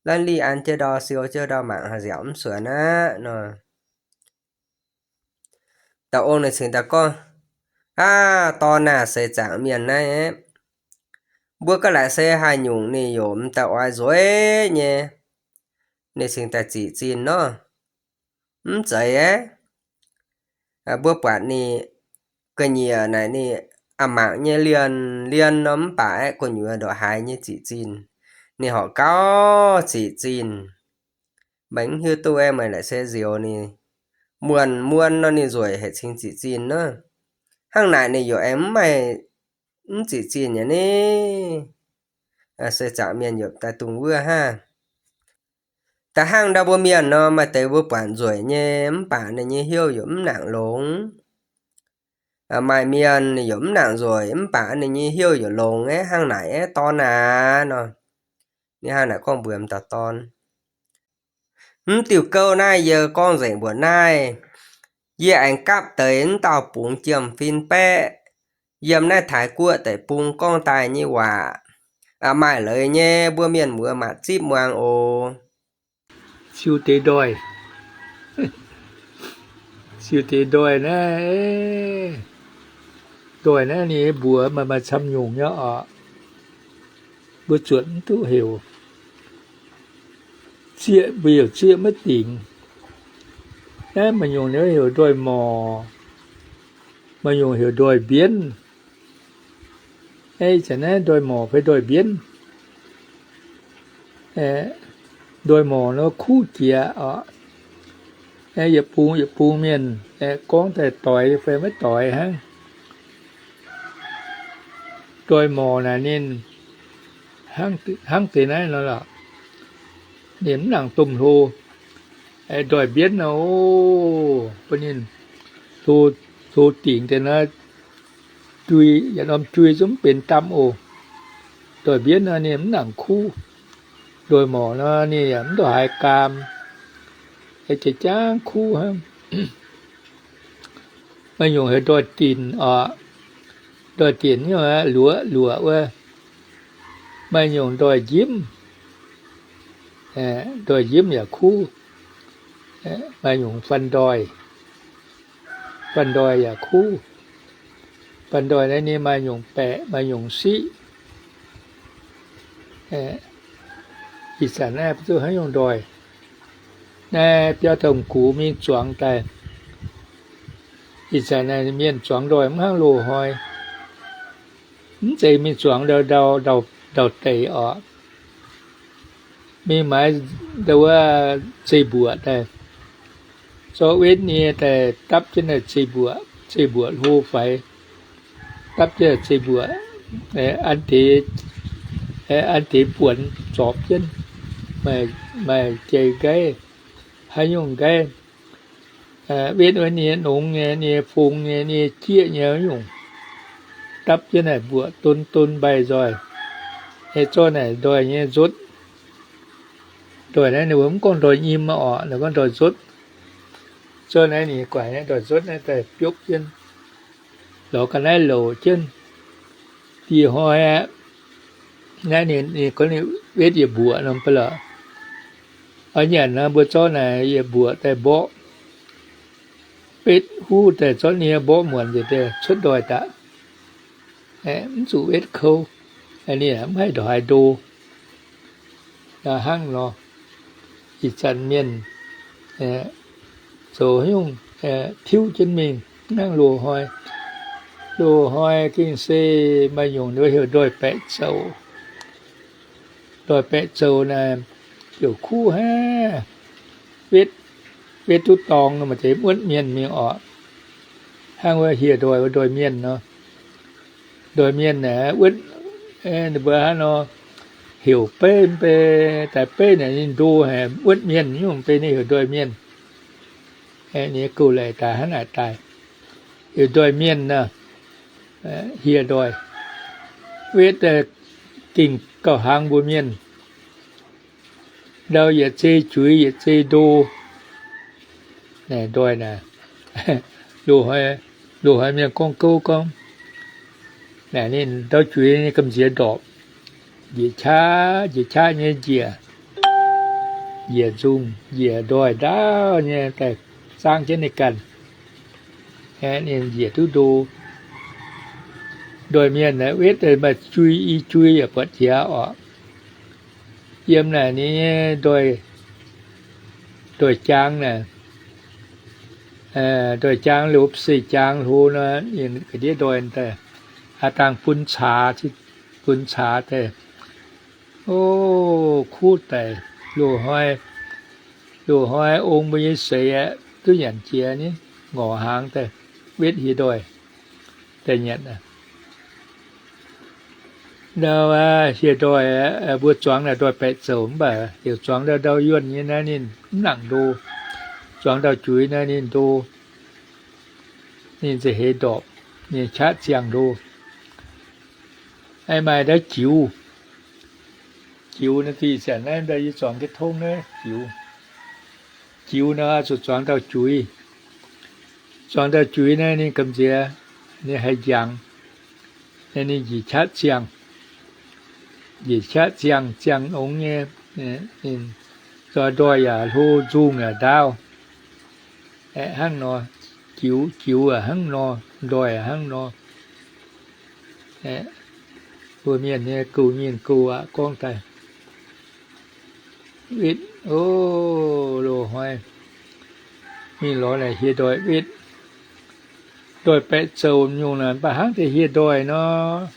Laanh lih an jienv ndau, siou jienv ndau mangc, haih nziaauc mv suonx aqv nor. Dauh ong ninh cingx daaih gorngv, Aav, dorn aah, seix zaangc mienh naaiv, mbuo ga'naaiv se haaix nyungc ninh yaac m'daaih oix nzueic nyei. Ninh cingx daaih ziqc zinh nor, mv zeiz aeqv, mbuo buatc ninh ga'nyiec naaic ninh a'mangc nyei lienh lienh nor, mv baac aeqv, gu'nyuoz ndongc haaix nyei ziqc zinh, ninh horpc gauh ziqc zinh. Meih mv hiuv duqv aeqv, meih laaic se nzioux ninh muonc muon nor, ninh nzueic haic cingx ziqc zinh nor. Hnangv naaic ninh yaac aengx mv maaih mv ziqc zinh nyei ni. Seix zaangc mienh yaac daaih dungx wuov hnangv. Da'hnangv ndau mbuo mienh nor, maaih deix mbuo buatc nzueic nyei mv baac ninh nyei heuc yaac mv nangc longx. Maaih mienh ninh yaac mv nangc nzueic mv baac ninh nyei heuc yaac longx aeqv, hnangv naaic aeqv, dorn aac nor. Ninh hnangv naaic gorngv mbuox m'dauh dorn. Mv diuh gouv naaiv yie gorngv nzengc mbuox naaiv. Yie aengx gapv deix m'dauh bungx jiem-fin baeqv yiem naaiv Taiv Guoqv deic-bung gorngv daaih nyei waac. Maaih leiz nyei, mbuo mienh muoz mangc zipv muangx oc. Siou deix ndoih, siou deix ndoih naaiv, ndoih naaiv ninh mbuox maaih maaih camv nyungc nyei oc. Mbuo zuotc mv duqv heuc. Zieqv, mbuo heuc zieqv maiv dingc. Naaiv maaih nyungc ninh heuc ndoih morc, maaih nyungc heuc ndoih mbienv. Ih zanc naaiv ndoih morc fai ndoih mbienv. Ndoih morc nor kuv jiex oc. Yietc bung yietc bung mienh gorngv daaih doix fai maiv doix hnangv. Ndoih morc naaic ninh hnangv deix naaiv nor lorqc. Ninh mv nangc domh hlo. Ndoih mbienv nor, bun ninh hlo, hlo dingc deix nor, jui, yietc norm jui zungv mv benx damh oc. Ndoih mbienv nor ninh mv nangc kuv. Ndoih morc nor ninh yaac mv ndongc haaix gaam, jiex jangv kuv hnangv. Maaih nyungc heuc ndoih dinc oc. Ndoih dinc nyungc luoqc luoqc wuov. Maaih nyungc ndoih njimv, ndoih njimv yaac kuv. Maaih nyungc fan ndoih, fan ndoih yaac kuv. Fan ndoih naaiv ninh maaih nyungc baeqc, maaih nyungc siqv. Ih zanc naaiv mbuo zuqc haaix nyungc ndoih. Naaiv biauv dongh gux mingh zuangx daaih. Ih zanc naaiv mienh zuangx ndoih mv hnangv loz-hnoi. Mv zeiz mingh zuangx ndau, ndau, ndau deix oc. Mingh maaiz ndau wuov zei-mbuoqc daaih, zorqv wetv nie daaih dapv jienv naaiv zei-mbuoqc, zei-mbuoqc hlo faix, dapv jienv naaiv zei-mbuoqc, an deix, an deix buonc zorpc jienv, maaih jai nqaiv, haaix nyungc nqaiv, wetv wuov nie nongx nyei, nie fong nyei, nie jieqv nyei nyungc, dapv jienv naaiv mbuoqc don don mbaih nzoih, zorqv naaic ndoih nyei nzutv. Ndoih naaiv ninh mbuo mv gorngv ndoih nyim oc, ninh gorngv ndoih nzutv. Zorqv naaiv ninh guaix naaiv ndoih nzutv naaiv daaih biopv jienv, lorz ga'naaiv louc jienv. Dih hnoi aqv, naaiv ninh, ninh gorngv ninh wetv yietc mbuoqc norm ba'laqc. Oix nyanc nor mbuo zorqv naaic yietc mbuoqc daaih mborqv, wetv huv daaih zorqv nie mborqv muonc nzengc daaih cuotv ndoih daaih. Mv zuqc wetv kouv, ninh mv haih ndongc haaix ndo. Hnangv nor, ih zanc mienh zoux haaix nyungc tiuv jienv mingh, mv hnangv loz-hnoi. Loz-hnoi gengh se maaih nyungc heuc ndoih baeqc zoux. Ndoih baeqc zoux naaic, ziouc kuv haic. Wetv, wetv duqv dorngx maaih deix wuonv mienh mingh orqc. Hnangv wuov hieh ndoih, wuov ndoih mienh nor. Ndoih mienh naaic wuonv, ninh mbuo hnangv nor heuc beiv, mv bei daaih beiv naaic ninh ndo haic, wuonv mienh nyungc beiv ninh heuc ndoih mienh. Ninh nyei gouv-leiz daaih hnangv naaic daaih. Yietc ndoih mienh naaic, hieh ndoih, wetv daaih gengh gauh hlang mbuo mienh. Ndau yietc zei juiz yietc zei ndo. Naaic ndoih naaic, loz-hnoi mienh gorngv gouv gorngv, naaic ninh ndau juiz ninh gamh nziex ndorpc, njiec qaqv njiec qaqv nyei njiec, njiec nzungh njiec ndoih ndaauv nyei daaih zaangv jienv ninh ganh. Aeqv, ninh njiec duqv ndo. Ndoih mienh aeqv, wetv daaih maaih jui, i jui yaac buatc jiex oc. Yiem naaic ninh nyei ndoih, ndoih jaang naaic, ndoih jaang lopv se jaang hlo nor, ninh ga'ndiev ndoih daaih, aav dangh bun caax, bun caax daaih. O, kuv daic, loz-hnoi, loz-hnoi ong mbuo nyei seix aeqv, duqv nyanc jiex nyei, ngorc hnaangx daaih, wetv hieh ndoih daaih nyanc. Ndau hieh ndoih, mbuo zuangx naaic ndoih baeqc zouc mv baac heuc zuangx ndau ndau yuonh nyei naaiv ninh mv nangc ndo. Zuangx ndau juiz naaiv ninh ndo, ninh za'heix ndorpc, ninh qaqv ziangh ndo. Aeqv, maaih ndau jiux. Jiux naaiv diuh zanc naaiv ndau yie zuangx jienv tongv naaiv jiux. Jiux nor zuqc zuangx ndau juiz. Zuangx ndau juiz naaiv ninh gamh nziex, ninh haih njangx, ninh njiec qaqv ziangh, njiec qaqv ziangh, ziangh ongx nyei, ninh ndoih yaac hlo, nzungh yaac ndaauv. Aeqv, hnangv nor, jiux, jiux aac hnangv nor, ndoih aac hnangv nor. Mbuo mienh nyei gouv nyinh gouv aqv gorngv daaih. Wetv, o, loz-hnoi mingh lorz naaic hieh ndoih wetv. Ndoih baeqc zouc nyungc naaic mv baac hnangv deix hieh ndoih nor.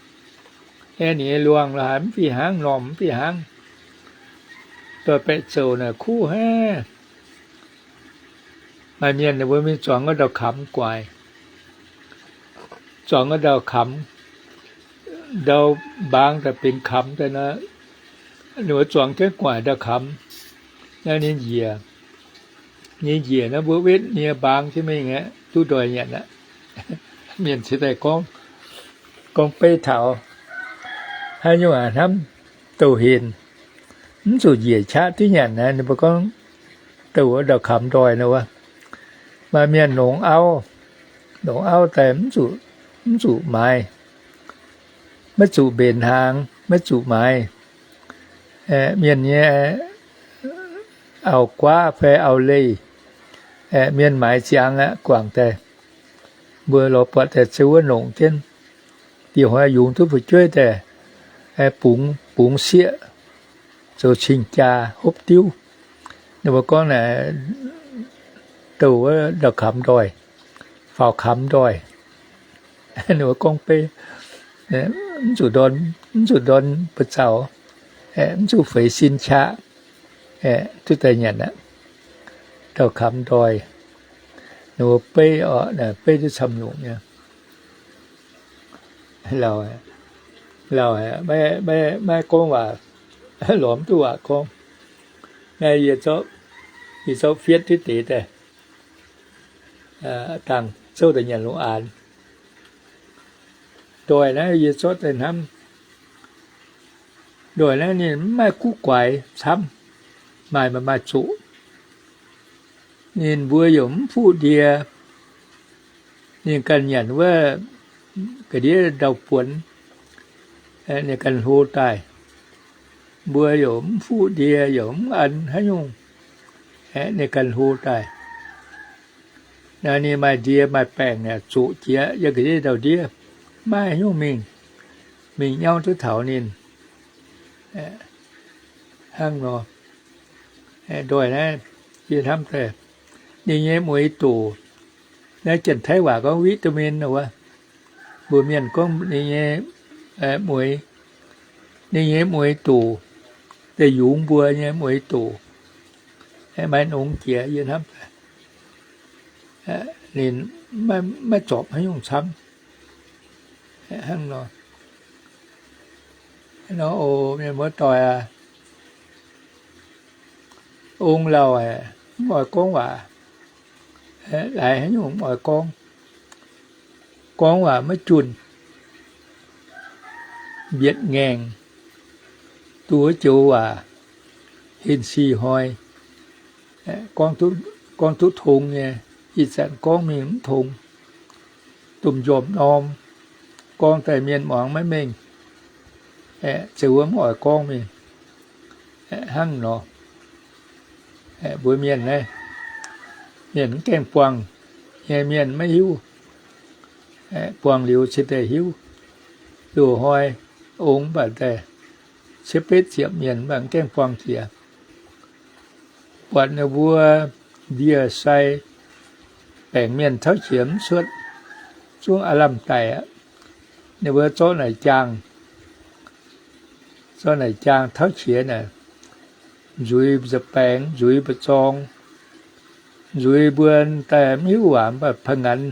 Aeqv, ninh nyei luangh la'haaix mv fih hnangv, normh mv fih hnangv. Ndoih baeqc zouc naaic kuv haic. Maaih mienh ninh mbuo mingh zuangx wuov ndau kamx guaix, zuangx wuov ndau kamx, ndau mbaang daaih benx kamx daaih nor, ninh mbuo zuangx jienv guaix ndau kamx, naaiv ninh njiec, ninh njiec naaiv mbuo wetv ninh nyei mbaang jienv mingh aeqv, duqv ndoih nyanc aqv. Mienh cingx daaih gorngv, gorngv beiv taux haaix nyungc aac hnamv douh henc, mv zuqc njiec qaqv duqv nyanc naaiv, ninh mbuo gorngv douh wuov ndau kamx ndoih nor wuov. Maaih mienh longc auv, longc auv daaih mv zuqc, mv zuqc maaiz, maiv zuqc mbenc hnaangx, maiv zuqc maaiz. Mienh nyei auv-guaav fai auv-leih, mienh maaiz ziangx aqv, guangc daaih. Mbuo lorz buatc daaih ziouc wuov longc jienv. Dieh hnoi yungz duqv fu'jueiv daaih, bungx, bungx sieqv, zoux cing-jaa hopv diuv. Ninh mbuo gorngv naaic, douh wuov ndau kamx ndoih, faaux kamx ndoih. Ninh mbuo gorngv beiv, mv zuqc ndorn, mv zuqc ndorn buoz zaux, mv zuqc feix sin qaqv, duqv daaih nyanc aqv. Ndau kamx ndoih, ninh mbuo beiv oc, beiv duqv camv nyungc nyei. Lauh, lauh, maiv gorngv waac, lorz mv duqv waac gorngv. Naaiv yie zorqv, yie zorqv fietv diqv deix daaih, dangh zouv daaih nyanc lungh aanx. Ndoih naaiv yie zorqv daaih hnamv, ndoih naaiv ninh mv maaih guv guaix camv, maaih, maaih, maaih zoqc. Ninh mbuo yaac mv fuqv ndie. Ninh ganh nyanc wuov ga'ndiev ndau-buonx, ninh ganh hlo daaih. Mbuo yaac mv fuqv ndie, yaac mv an haaix nyungc, ninh ganh hlo daaih. Naaiv ninh maaih ndie maaih baengc yaac zoqc jiex yiem ga'ndiev ndau-ndiev, maiv haaix nyungc mingh, mingh nyauv duqv taux ninh. Hnangv nor, ndoih naaiv, yie hnamv daaih, ninh nyei mueix doc, naaiv Janx-Taiv waac gorngv vitamin wuov. Mbuo mienh gorngv ninh nyei mueix, ninh nyei mueix doc, daaih yungz mbuo nyei mueix doc, maiv nongx jiex yie hnamv daaih. Ninh maiv zorpc haaix nyungc camv. Hnangv nor, nor oc, mienh muoz-doic aac, ong lauh aeqv, mv oix gorngv waac. Laaix haaix nyungc mv oix gorngv. gorngv waac maiv junh, mbietc ngaengc, duqv joux waac, hinh si hnoi, gorngv duqv tong nyei, ih zanc gorngv mingh mv tong, domh njormh norm, gorngv daaih mienh muangx maiv mengh, ziouc wuov mv oix gorngv mingh, hnangv nor. Mbuo mienh naaiv, mienh mv gaengh buangh nyei mienh maiv hiuv. Buangh liuz cingx daaih hiuv. Loz-hnoi ong mv baac daaih cietv betv ziepc mienh mv baac mv gaengh buangh jiex. Buatc ninh mbuo ndie-sai baengc mienh tauv qiex mv cuotv, zungv aav lamh daic aqv. Ninh mbuo zorqv naaic jaangh, zorqv naaic jaangh tauv qiex naaic, nzuiz mbu'ziex baengx, nzuiz mbu'zorng, nzuiz mbuo daaih mv hiuv waac mv baac pa'nganx,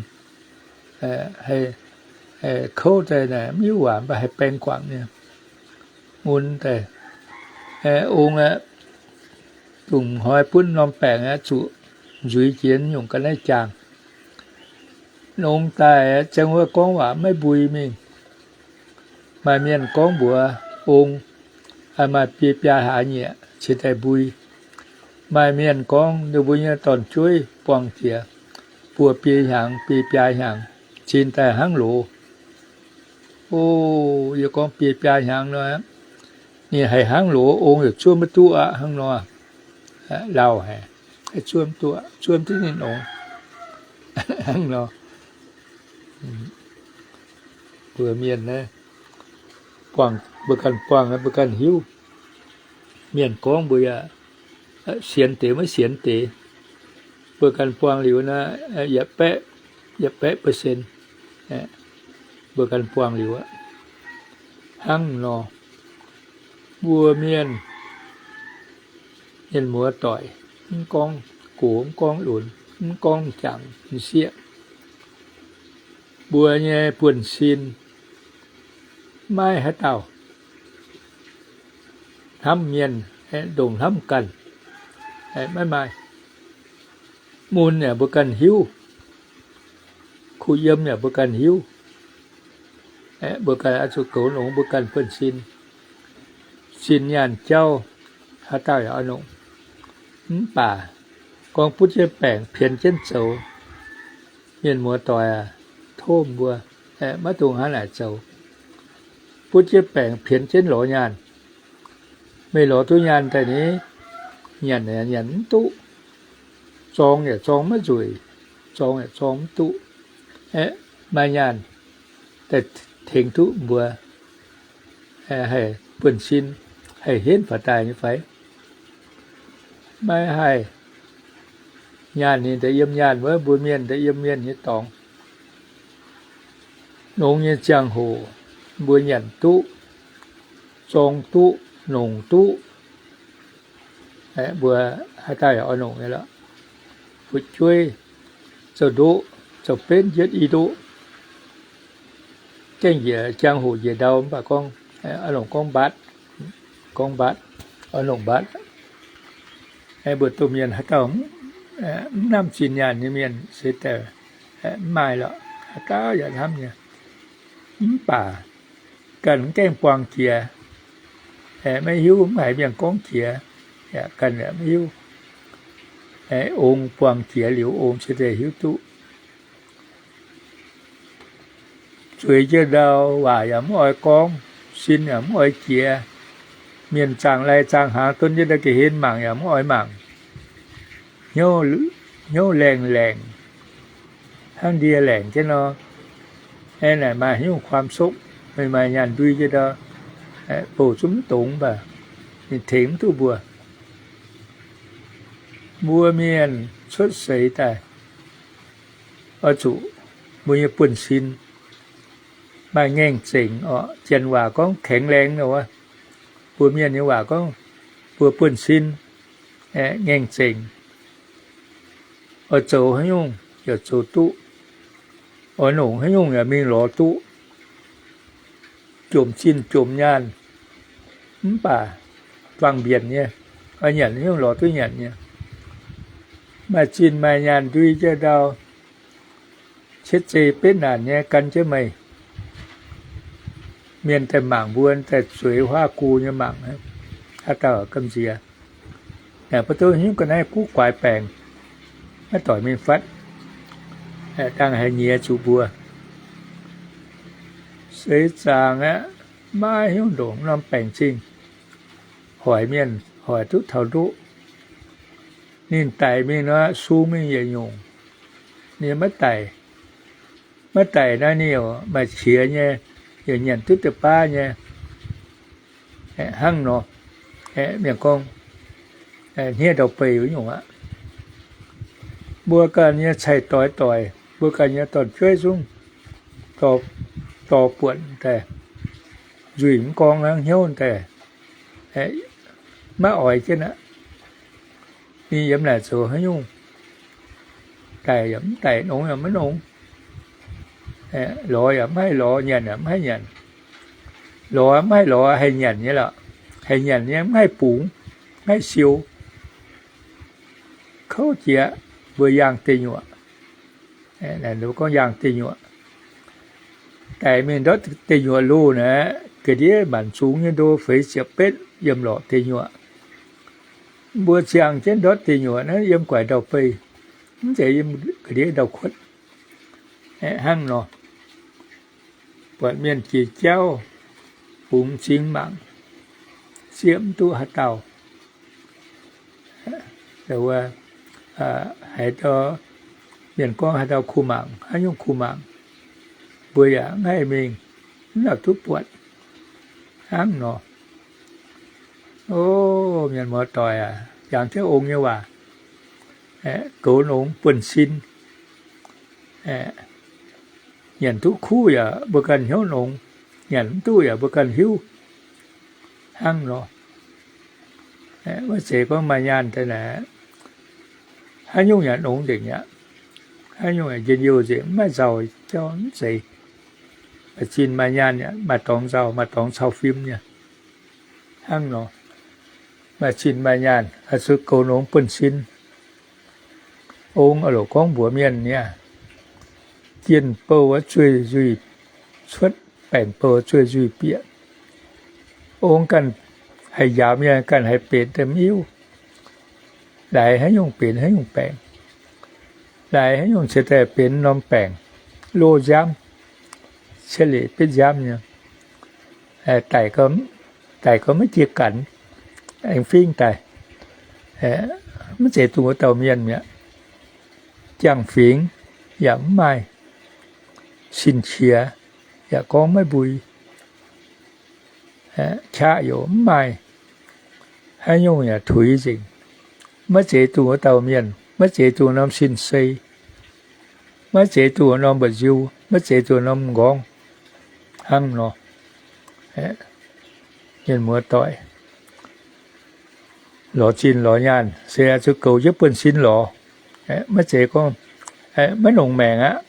kouv daaih naaic mv hiuv waac mv baac haih baeng guangc nyei. Mun daaih, ong aeqv, dongh hnoi bun norm baengc aeqv, zuqc nzuiz jiex nyungc ga'naaiv jaangh. Ong daaih aeqv, ziangh wuov gorngv waac maiv mbui mingh. Maaih mienh gorngv mbuox ong, maaih biei biaa hlaax nyieqc cingx daaih mbui. Maaih mienh gorngv ninh mbuo nyei dorn-jueiv buangh jiex, buo biei hnyangx, biei biaa hnyangx cingx daaih hnangv loz. O, yie gorngv biei biaa hnyangx nor, ninh haih hnangv loz, ong yaac zuov maiv duqv aqv hnangv nor. Lauh haic, zuov maiv duqv, zuov maiv duqv ninh ongx hnangv nor. Mbuo mienh naaiv, buangh, mbuo ganh buangh, mbuo ganh hiuv. Mienh gorngv mbuo yaac sienx deix maiv sienx deix. Mbuo ganh buangh liuz naaiv, yietc baeqv, yietc baeqv percent, mbuo ganh buangh liuz aqv. Hnangv nor, mbuo mienh, mienh muoz doic, mv gorngv gox, mv gorngv lunx, mv gorngv m'jangc m'sieqv, mbuo nyei buonv-sin maiv haaix dauh hnamv mienh, ndongc hnamv ganh, maiv maaih. Mun yaac mbuo ganh hiuv, kuh yiem yaac mbuo ganh hiuv. Mbuo ganh oix zuqc goux longx mbuo ganh buonv-sin. Zinh nyaanh jauv haaix dauh yaac oix longc. Mv baac gorngv butv jienv baengc pienx jienv zoux, mienh muoz doic aac, tov mbuo maiv dungx hnangv naaic zoux. Butv jienv baengc pienx jienv lorz nyaanh. Meih lorz duqv nyaanh daaih ni, nyanc yaac nyanc mv duqv, zorng yaac zorng maiv nzueic, zorng yaac zorng mv duqv. Aeqv, maaih nyaanh daaih tengx duqv mbuo haih buonv-sin, haih henv faaux daaih nyei fai? Maiv haih. Nyaanh ninh daaih yiem nyaanh wuov, mbuo mienh daaih yiem mienh nyei dorngx. Longx nyei ziangh hoc mbuo nyanc duqv, zorng duqv, longc duqv, mbuo haaix dauh yaac oix longc nyei lorqc. Fu'jueiv zoux ndoqv, zoux benv njietv i ndoqv. Gaengh njiec ziangh hoc njiec ndau mv baac gorngv, oix longc gorngv mbaatv, gorngv mbaatv, oix longc mbaatv. Mbuo domh mienh haaix dauh mv hnamv zinh nyaanh nyei mienh se daaih mv maaih lorqc. Haaix dauh yaac hnamv nyei. Mv baac ganh mv gaengh buangh jiex, maiv hiuv, mv haiz mienh gorngv jiex, yaac ganh yaac maiv hiuv. Ong buangh jiex liuz, ong cingx daaih hiuv duqv. Zueiz jienv ndau, waac yaac mv oix gorngv, sin yaac mv oix jiex. Mienh zaangc lai zaangc hnaangx, don jienv ndau ga'hlen mangc yaac mv oix mangc. Hnyouv, hnyouv laengh laengc, hnangv ndie laengc jienv nor. Aeqv, naaic maaih hnyouv ความสุข, meih maaih nyaanh ndui jienv ndau, bouh zungv mv dongz mv baac ninh tengx mv duqv mbuo. Mbuo mienh cuotv seix daaih oix zuqc mbuo nyei buonv-sin maaih ngaengh zengc orqc. Janx waac gorngv แข็งแรง nor wuov. Mbuo mienh nyei waac gorngv mbuo buonv-sin ngaengh zengc. Oix zoux haaix nyungc yaac zoux duqv. Oix longc haaix nyungc yaac mingh lorz duqv. Jomc zinh jomc nyaanh, mv baac juang-mbienc nyei, oix nyanc haaix nyungc lorz duqv nyanc nyei. Maaih zinh maaih nyaanh ndui jienv ndau, Cietv zei betv naanc nyei gan jienv meih. Mienh daaih mangc mbuo, daaih zueiz huaav gu nyei mangc, haaix dauh gamh nziex. Naaic mbuo duqv hiuv ga'naaiv guv guaix baengc, maiv doic mingh fatv, dangh haih nyiex zuqc mbuo. Seix zaangc aeqv, maiv hiuv ndongc norm baengc zingh, hoic mienh hoic duqv taux ndoqv. Ninh daic mingh nor, sung mingh yietc nyungc, ninh maiv daic. Maiv daic naaiv ninh yaac maaih qiex nyei, yaac nyanc duqv deix baav nyei. Hnangv nor, mienh gorngv hniev ndau-beih wuov nyungc aqv. Mbuo ganh nyei cai-doix doic, mbuo ganh nyei dorn-jueiv zungv dorh buonc daaih, nzuih mv gorngv hnangv, hnyouv daaih maiv oix jienv aqv. Ninh yiem naaic zoux haaix nyungc? Daic yaac mv daic, nongx yaac maiv nongx, lorz yaac mv haih lorz, nyanc yaac mv haih nyanc. Lorz mv haih lorz, haih nyanc nyei lorqc. Haih nyanc nyei mv haih bungx, mv haih siou. Kouv jiex, mbuo yaangh deic nyuoqc. Gorngv yaangh deic nyuoqc, daic mingh ndortv deic nyuoqc loh naaic, ga'ndiev maanc zungx nyei ndo feix ziepc betv yiem lorqc deic nyuoqc. Mbuo ziangh jienv ndortv deic nyuoqc naaiv yiem guaix ndau-beih, mv zeiz yiem ga'ndiev ndau-kuotv. Hnangv nor, buatc mienh jiex jauv, bungx m'zing mangc, zieqv mv duqv haaix dauh. Haiz mienh gorngv haaix dauh kuh mangc, haaix nyungc kuh mangc, mbuo yaac mv haih mingh, mv lauh duqv buatc. Hnangv nor, o, mienh muoz-doic aac, jangx jienv ong nyei waac, goux nongx buonv-sin, nyanc duqv kuv yaac mbuo ganh hnyouv nongx, nyanc mv duqv yaac mbuo ganh hiuv. Hnangv nor, maiv zeiz gorngv maaih nyaanh daaih naaic, haaix nyungc yaac nongx nzengc aqv. Haaix nyungc yaac njien-youh nzengc, mv maaih nzauh jauv mv zeiz. Maaih zinh maaih nyaanh yaac maaih dorngx nzauh, maaih dorngx cau fim nyei. Hnangv nor, maaih zinh maaih nyaanh, oix zuqc goux nongx buonv-sin. Ong oix lorqc gorngv mbuox mienh niaa, jienh bouh zueih nzuih cuotv, baengc bouh zueih nzuih bieqc. Ong ganh haih njaaux mienh, ganh haih benx daaih mv hiuv. Laaix haaix nyungc benx haaix nyungc baengc, laaix haaix nyungc ceix daaih benx norm baengc, loz nziaamv, cietv leiz betv nziaamv nyei. Daic, daic gau maiv jiex ganx, aengx fingv daaih, mv zeiz dongh wuov dauh mienh mi'aqv. Jangx-fingx yaac mv maaih, sin-qiex yaac gorngv maiv mbui, qaqv yaac mv maaih, haaix nyungc yaac tuix nzengc. Maiv zeiz dongh wuov dauh mienh, maiv zeiz dongh norm sin-sei, maiv zeiz dongh norm mba'nziu, maiv zeiz dongh norm m'nqorngv. Hnangv nor, mienh muoz-doic, lorz zinh lorz nyaanh se oix zuqc goux jienv buonv-sin lorz. Maiv zeiz gorngv maiv longx maengc aqv.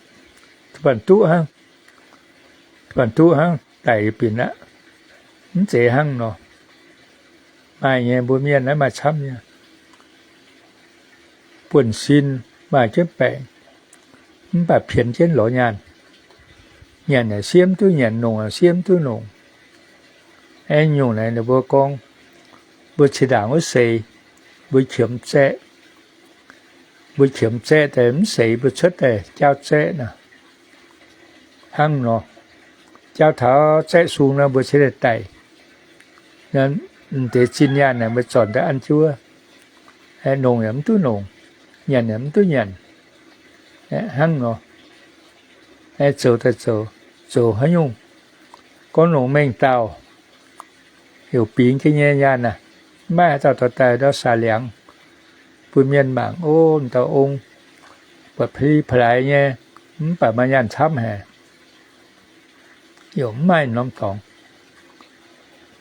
Banh duqv hnangv, banh duqv hnangv daic binc aqv. Mv zeiz hnangv nor. Maaih nyei, mbuo mienh naaiv maaih camv nyei. Buonv-sin maaih jienv baengc, mv baac pienx jienv lorz nyaanh. Nyanc yaac siemv duqv nyanc, nongc yaac siemv duqv nongc. Aengx nyungc naaic ninh mbuo gorngv, mbuo cin-ndaangc wuov seix, mbuo qiemx zaeqv, mbuo qiemx zaeqv daaih mv seix, mbuo cuotv daaih jaauv zaeqv nor. Hnangv nor, jaauv taux zaeqv sung nor, mbuo cingx daaih daic. Deix zinh nyaanh naaic mbuo zornc daaih an jienv wuov, nongc yaac mv duqv nongc, nyanc yaac mv duqv nyanc. Hnangv nor, zoux daaih zoux, zoux haaix nyungc? Gorngv longc mengh dauh heuc bingx jienv nyei nyaanh aah, maiv haaix dauh dorh daaih ndortv saax liangx bun mienh mangc. O, m'dauh ong buatc pa'li pa'laaix nyei, mv baac maaih nyaanh camv haic. Yaac mv maaih norm dorngx.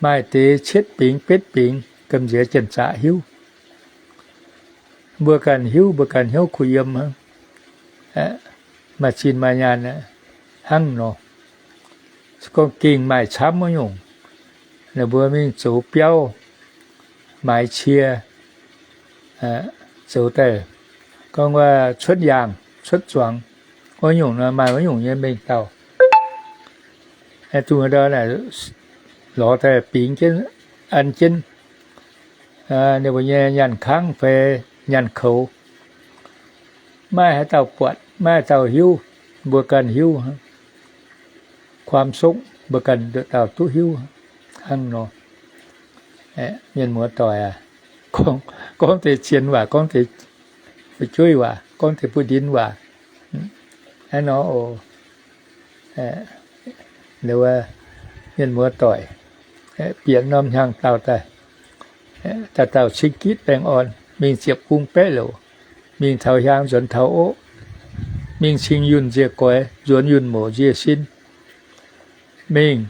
Maaih deix cietv bingx betv bingx gamh nziex janx-zaqc hiuv. Mbuo ganh hiuv, mbuo ganh hnyouv kuh yiem hnangv. Maaih zinh maaih nyaanh hnangv nor. Se gorngv gengh maaih camv wuov nyungc, ninh mbuo mingh zoux biauv, maaiz cie, zoux daaih, gorngv wuov cuotv yaangh cuotv zuangx, Wuov nyungc nor maaih wuov nyungc nyei mengh dauh. Zungh ndau naaic lorz daaih bingx jienv, an jienv ninh mbuo nyei nyaanh kangv fai nyaanh koux. Maiv haaix dauh buatc, maiv haaix dauh hiuv, mbuo ganh hiuv. ความสุข mbuo ganh nduqc dauh duqv hiuv hnangv nor. Mienh muoz-doic aac, gorngv deix cien waac, gorngv deix fu'jueiv waac, gorngv deix buoz-ndinx waac, hnangv nor oc. Mienh muoz-doic, bieqc norm hnyangx-daauh daaih, dauh dauh cing-gitv baengh orn, mingh ziepc bung baeqv louc, mingh taux hiaang nzuonx taux oqv, mingh cing yunh nzie goix, nzuonx yunh moc nzie sin, mingh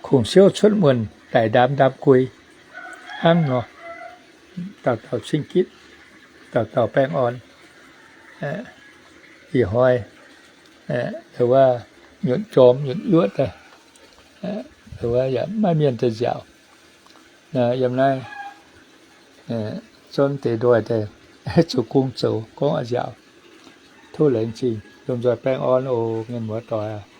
kungx siouv cuotv muonh daic ndaamv ndaamv guei hnangv nor. Dauh dauh cing-gitv, dauh dauh baengh orn. Ih hnoi wuov nyutc jorm nyutc yuoqv daaih, wuov yaac maiv mienh daaih nziaauc. Yiem naaiv zunv deix ndoih daaih zuqc gong zoux gorngv a'nziaauc. Tov laengz zingh, lomh nzoih baengh orn oc, mienh muoz-doic aac.